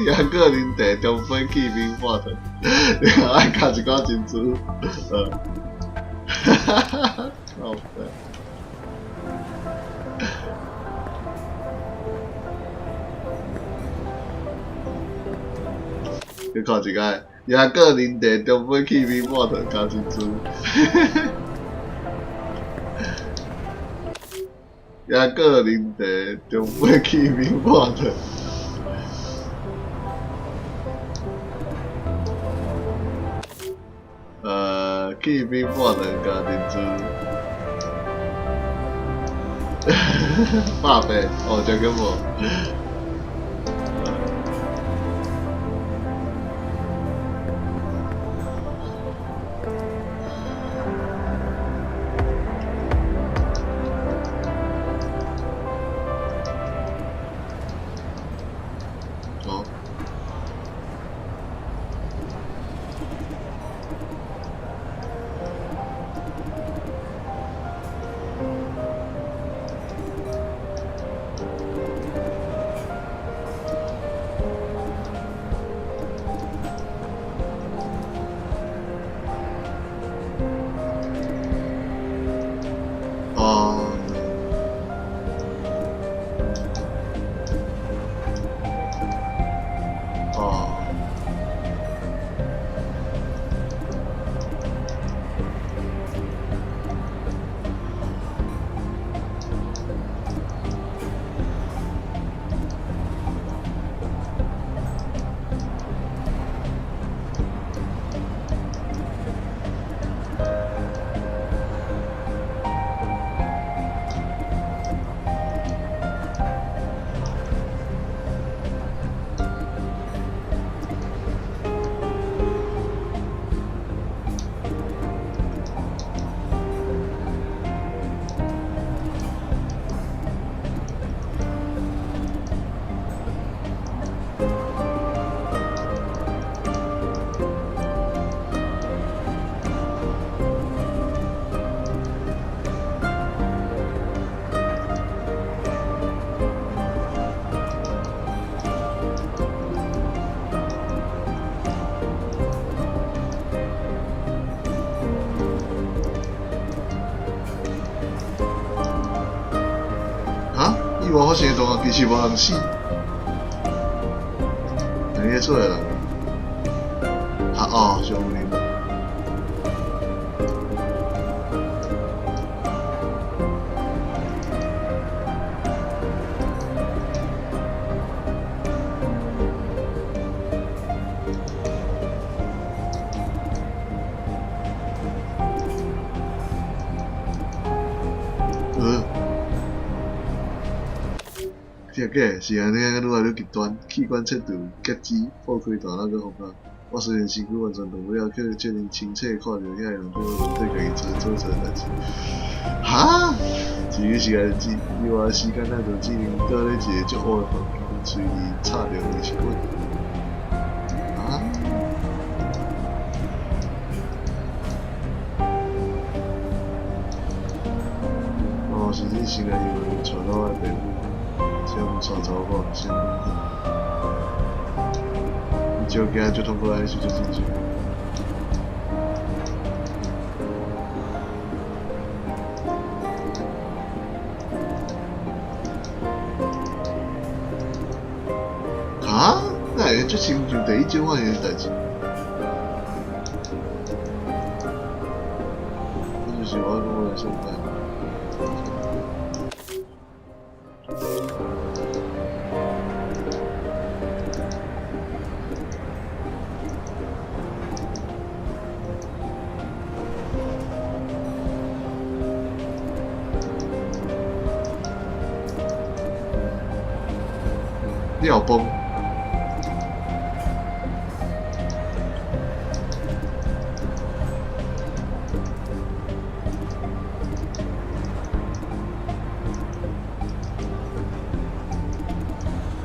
也阁啉茶，中杯去冰半糖，你爱加一寡珍珠，哈哈哈，靠北。你看一个，也阁啉茶，中杯去冰半糖加珍珠，也阁啉茶，中杯去冰半糖。去冰半糖加珍珠，百倍哦，这个无。意外发生的同学其实无人死，那你出来人？啊哦，上面。假是按呢，愈来愈极端。器官切除、截肢、破开大脑阁缝合。我虽然身躯完全动不了，却却能清楚看著遐个人对我对家己做做错代志。哈？至于是来自意外时间，咱就只能蹛咧一个足乌的房间，喙插著卫生纸。啊？哦，是你先来以为带到我的爸母。先带走我，先。伊就惊就通过来，就进去。哈？那会足亲像第一种款的代志？瞬間。尿崩。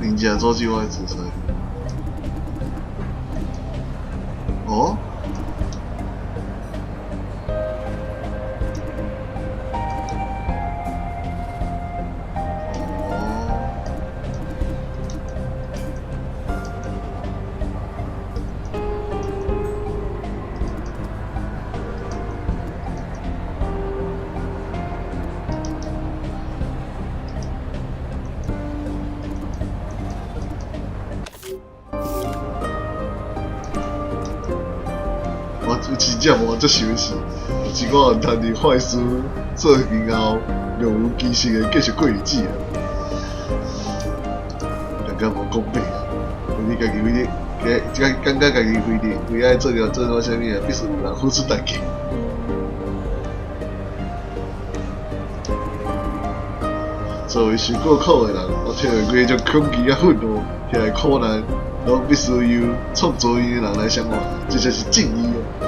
人家做计划制裁。哦？真正无这想是，有一寡人趁伫坏事做完后，若无其事的继续过日子啊，感觉无公平啊！你家己非得，感觉家己非得非爱做了做到啥物啊，必须有人付出代价。作为受过苦的人，我体会过彼种恐惧佮愤怒，遐个苦难，拢必须由创造𪜶的人来偿还，这才是正义啊！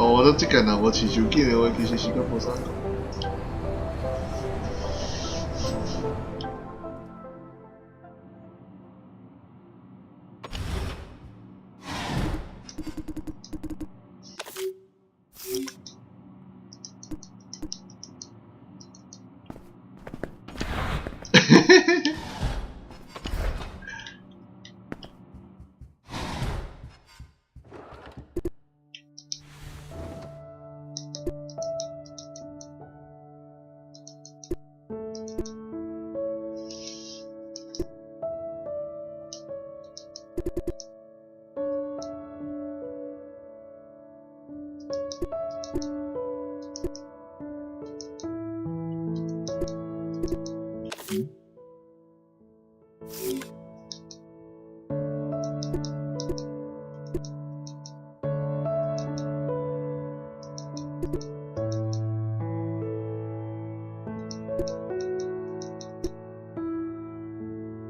哦，我这个若无饲伤紧的话，其实是较无啥。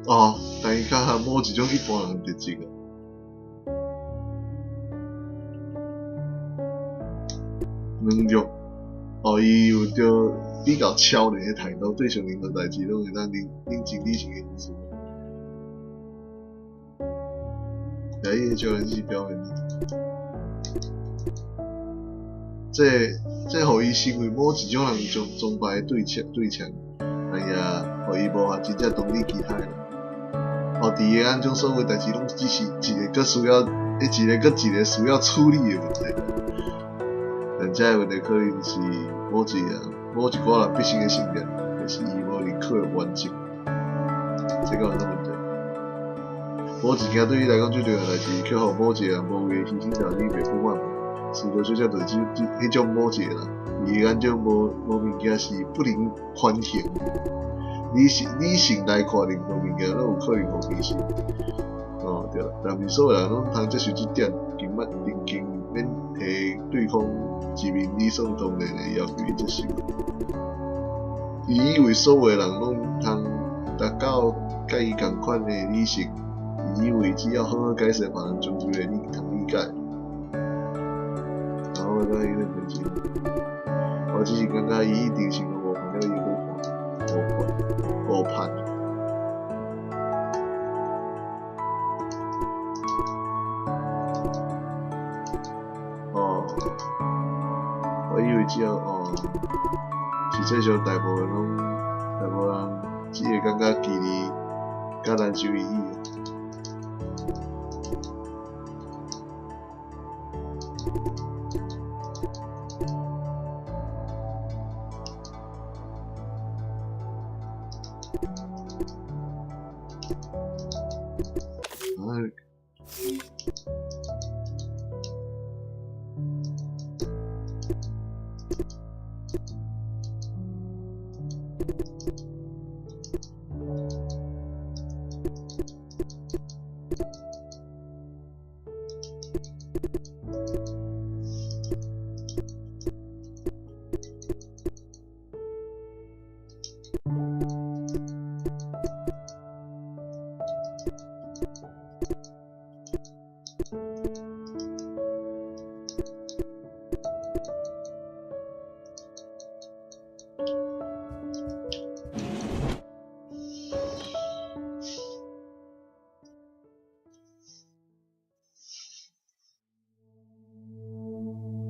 哦，但伊較合某一種一般人特質啊。軟弱，哦，伊有著比較超然的態度，對上任何代誌攏會當冷靜理性的因素。來，伊的超人是表現。這予伊成為某一種人崇拜的對象，但也予伊無法真正同理其他的人。哦，佇伊眼中，所有代誌攏只是一个閣需要，一个閣一個需要處理的問題。但這个問題可能是某一個人。某一寡人畢生的信念，就是伊無認可的原則。這敢有啥問題？某一件對你來講最重要的代誌，卻予某一個人無謂的犧牲掉，你袂不滿無？斯多小姐就是這彼種某一個人，伊眼中無物件是不能寬刑。理性來看任何物件攏有可能予犧牲。哦，對，但毋是所有人攏通接受這點，寧願免提對方一面理所當然的要求伊接受。伊以為所有的人攏通達到佮伊仝款的理性，伊以為只要好好解釋，別人終究會通理解。然後我感覺有點代誌，我只是感覺伊一定是個誤判了伊好看，誤判，誤判。哦，我以為只要哦，實際上大部分人只會感覺距離較難受伊。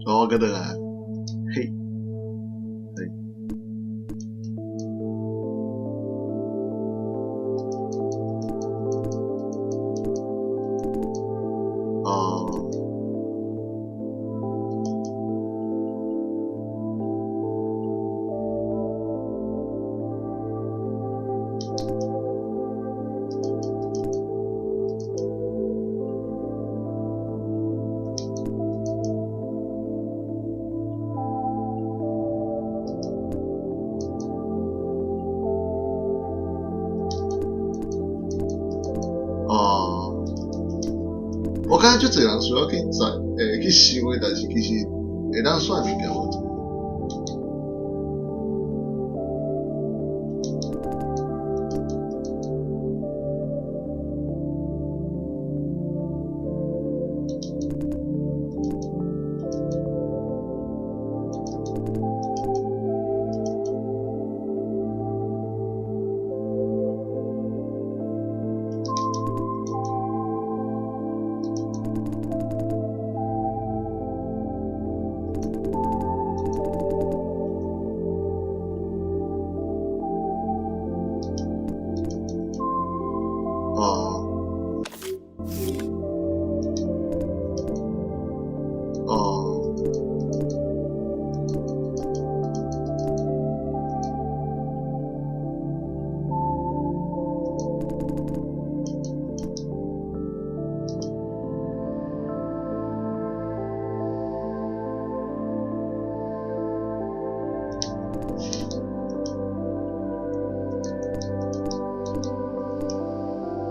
哦，我閣轉來，嘿，嘿。哦。哦，我感覺足濟人需要去在，去想的，但是其實會當選物件無？哦。哦。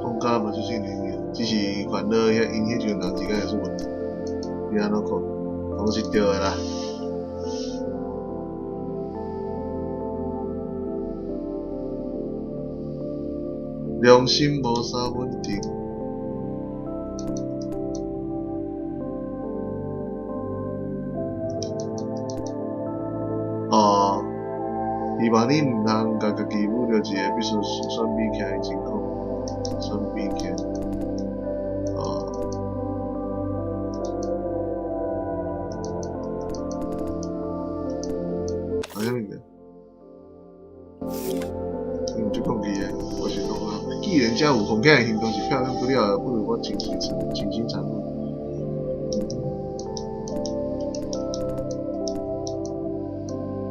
講甲嘛就是只是煩惱遐𪜶彼種人之間會出問題，你按怎看？攏是對的啦。良心無啥穩定。哦，希望你毋通共家己舞著一个必須選比起來的情況，選比起來。哦。啊，啥物件？嗯，足抗拒的，我是講啊，既然遮有風險的行動是漂亮不了的，不如我清心腸。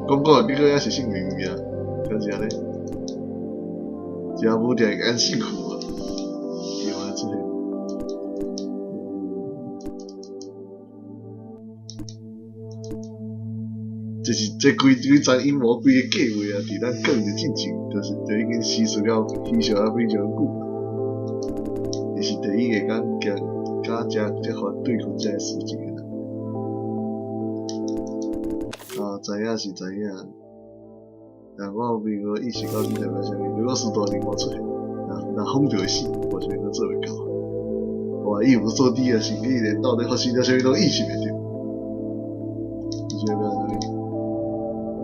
讲讲的结果也是性命物件，敢是按呢？食无定会安幸福啊！伊嘛出现。这是这规规层阴谋规个计划啊！伫咱讲的进前，就是就已经实施了，虚小啊非常久。伊是第一个敢行敢遮遮反对抗这个事情的人。啊，知影是知影，但我并无意识到你代表啥物。如果斯大林无出现，若若风就会死，我啥物拢做袂到。哇，一无所知啊，甚至连到底发生了啥物拢意识袂著。你觉得啥物？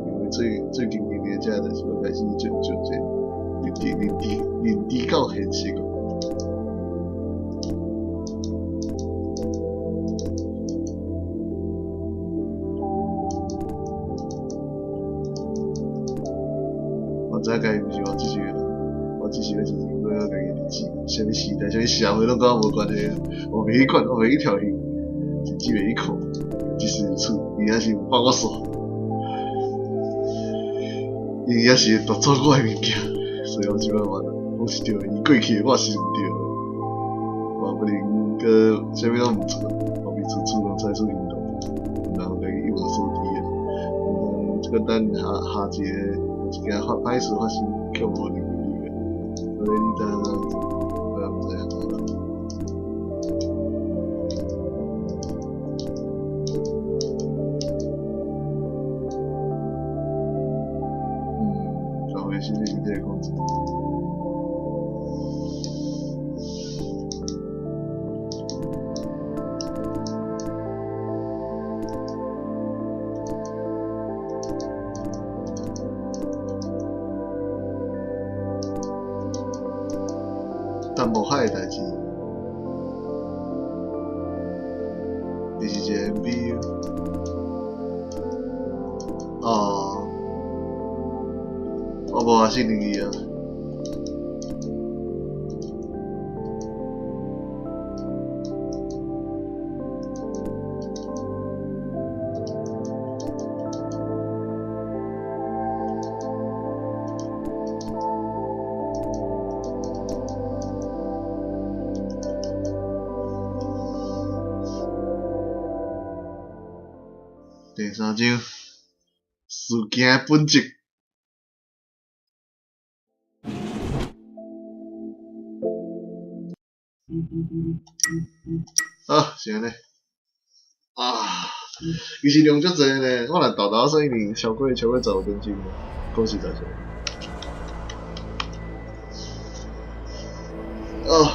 因为最最近近的这代志，我开始就就这认知认知认知到现实。我知影家己毋是我这个人，我只是欲真正过我家己的日子，啥物时代、啥物社会拢佮我无关系，我袂去管，我袂去挑衅，甚至袂去看，只是如此，伊也是有放我煞，伊也是会夺走我的物件，所以我这摆嘛拢是对的，伊过去的我是毋对的，我不能阁啥物拢毋做，我必须主动采取行动，然后家己一无所知的，嗯，这个等下下一个。一件发歹事发生，却无能为力的，所以你知影我也毋知影。嗯，转回心理这个控制。淡薄海的代志，这是一个 MV 哦，我无法信任伊啊。第三章，事件的本质。好，是按呢。啊，其实量足济呢，我若沓沓算一定超过15分钟，讲实在话。哦，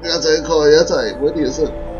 明仔载看，明仔载无一定会算。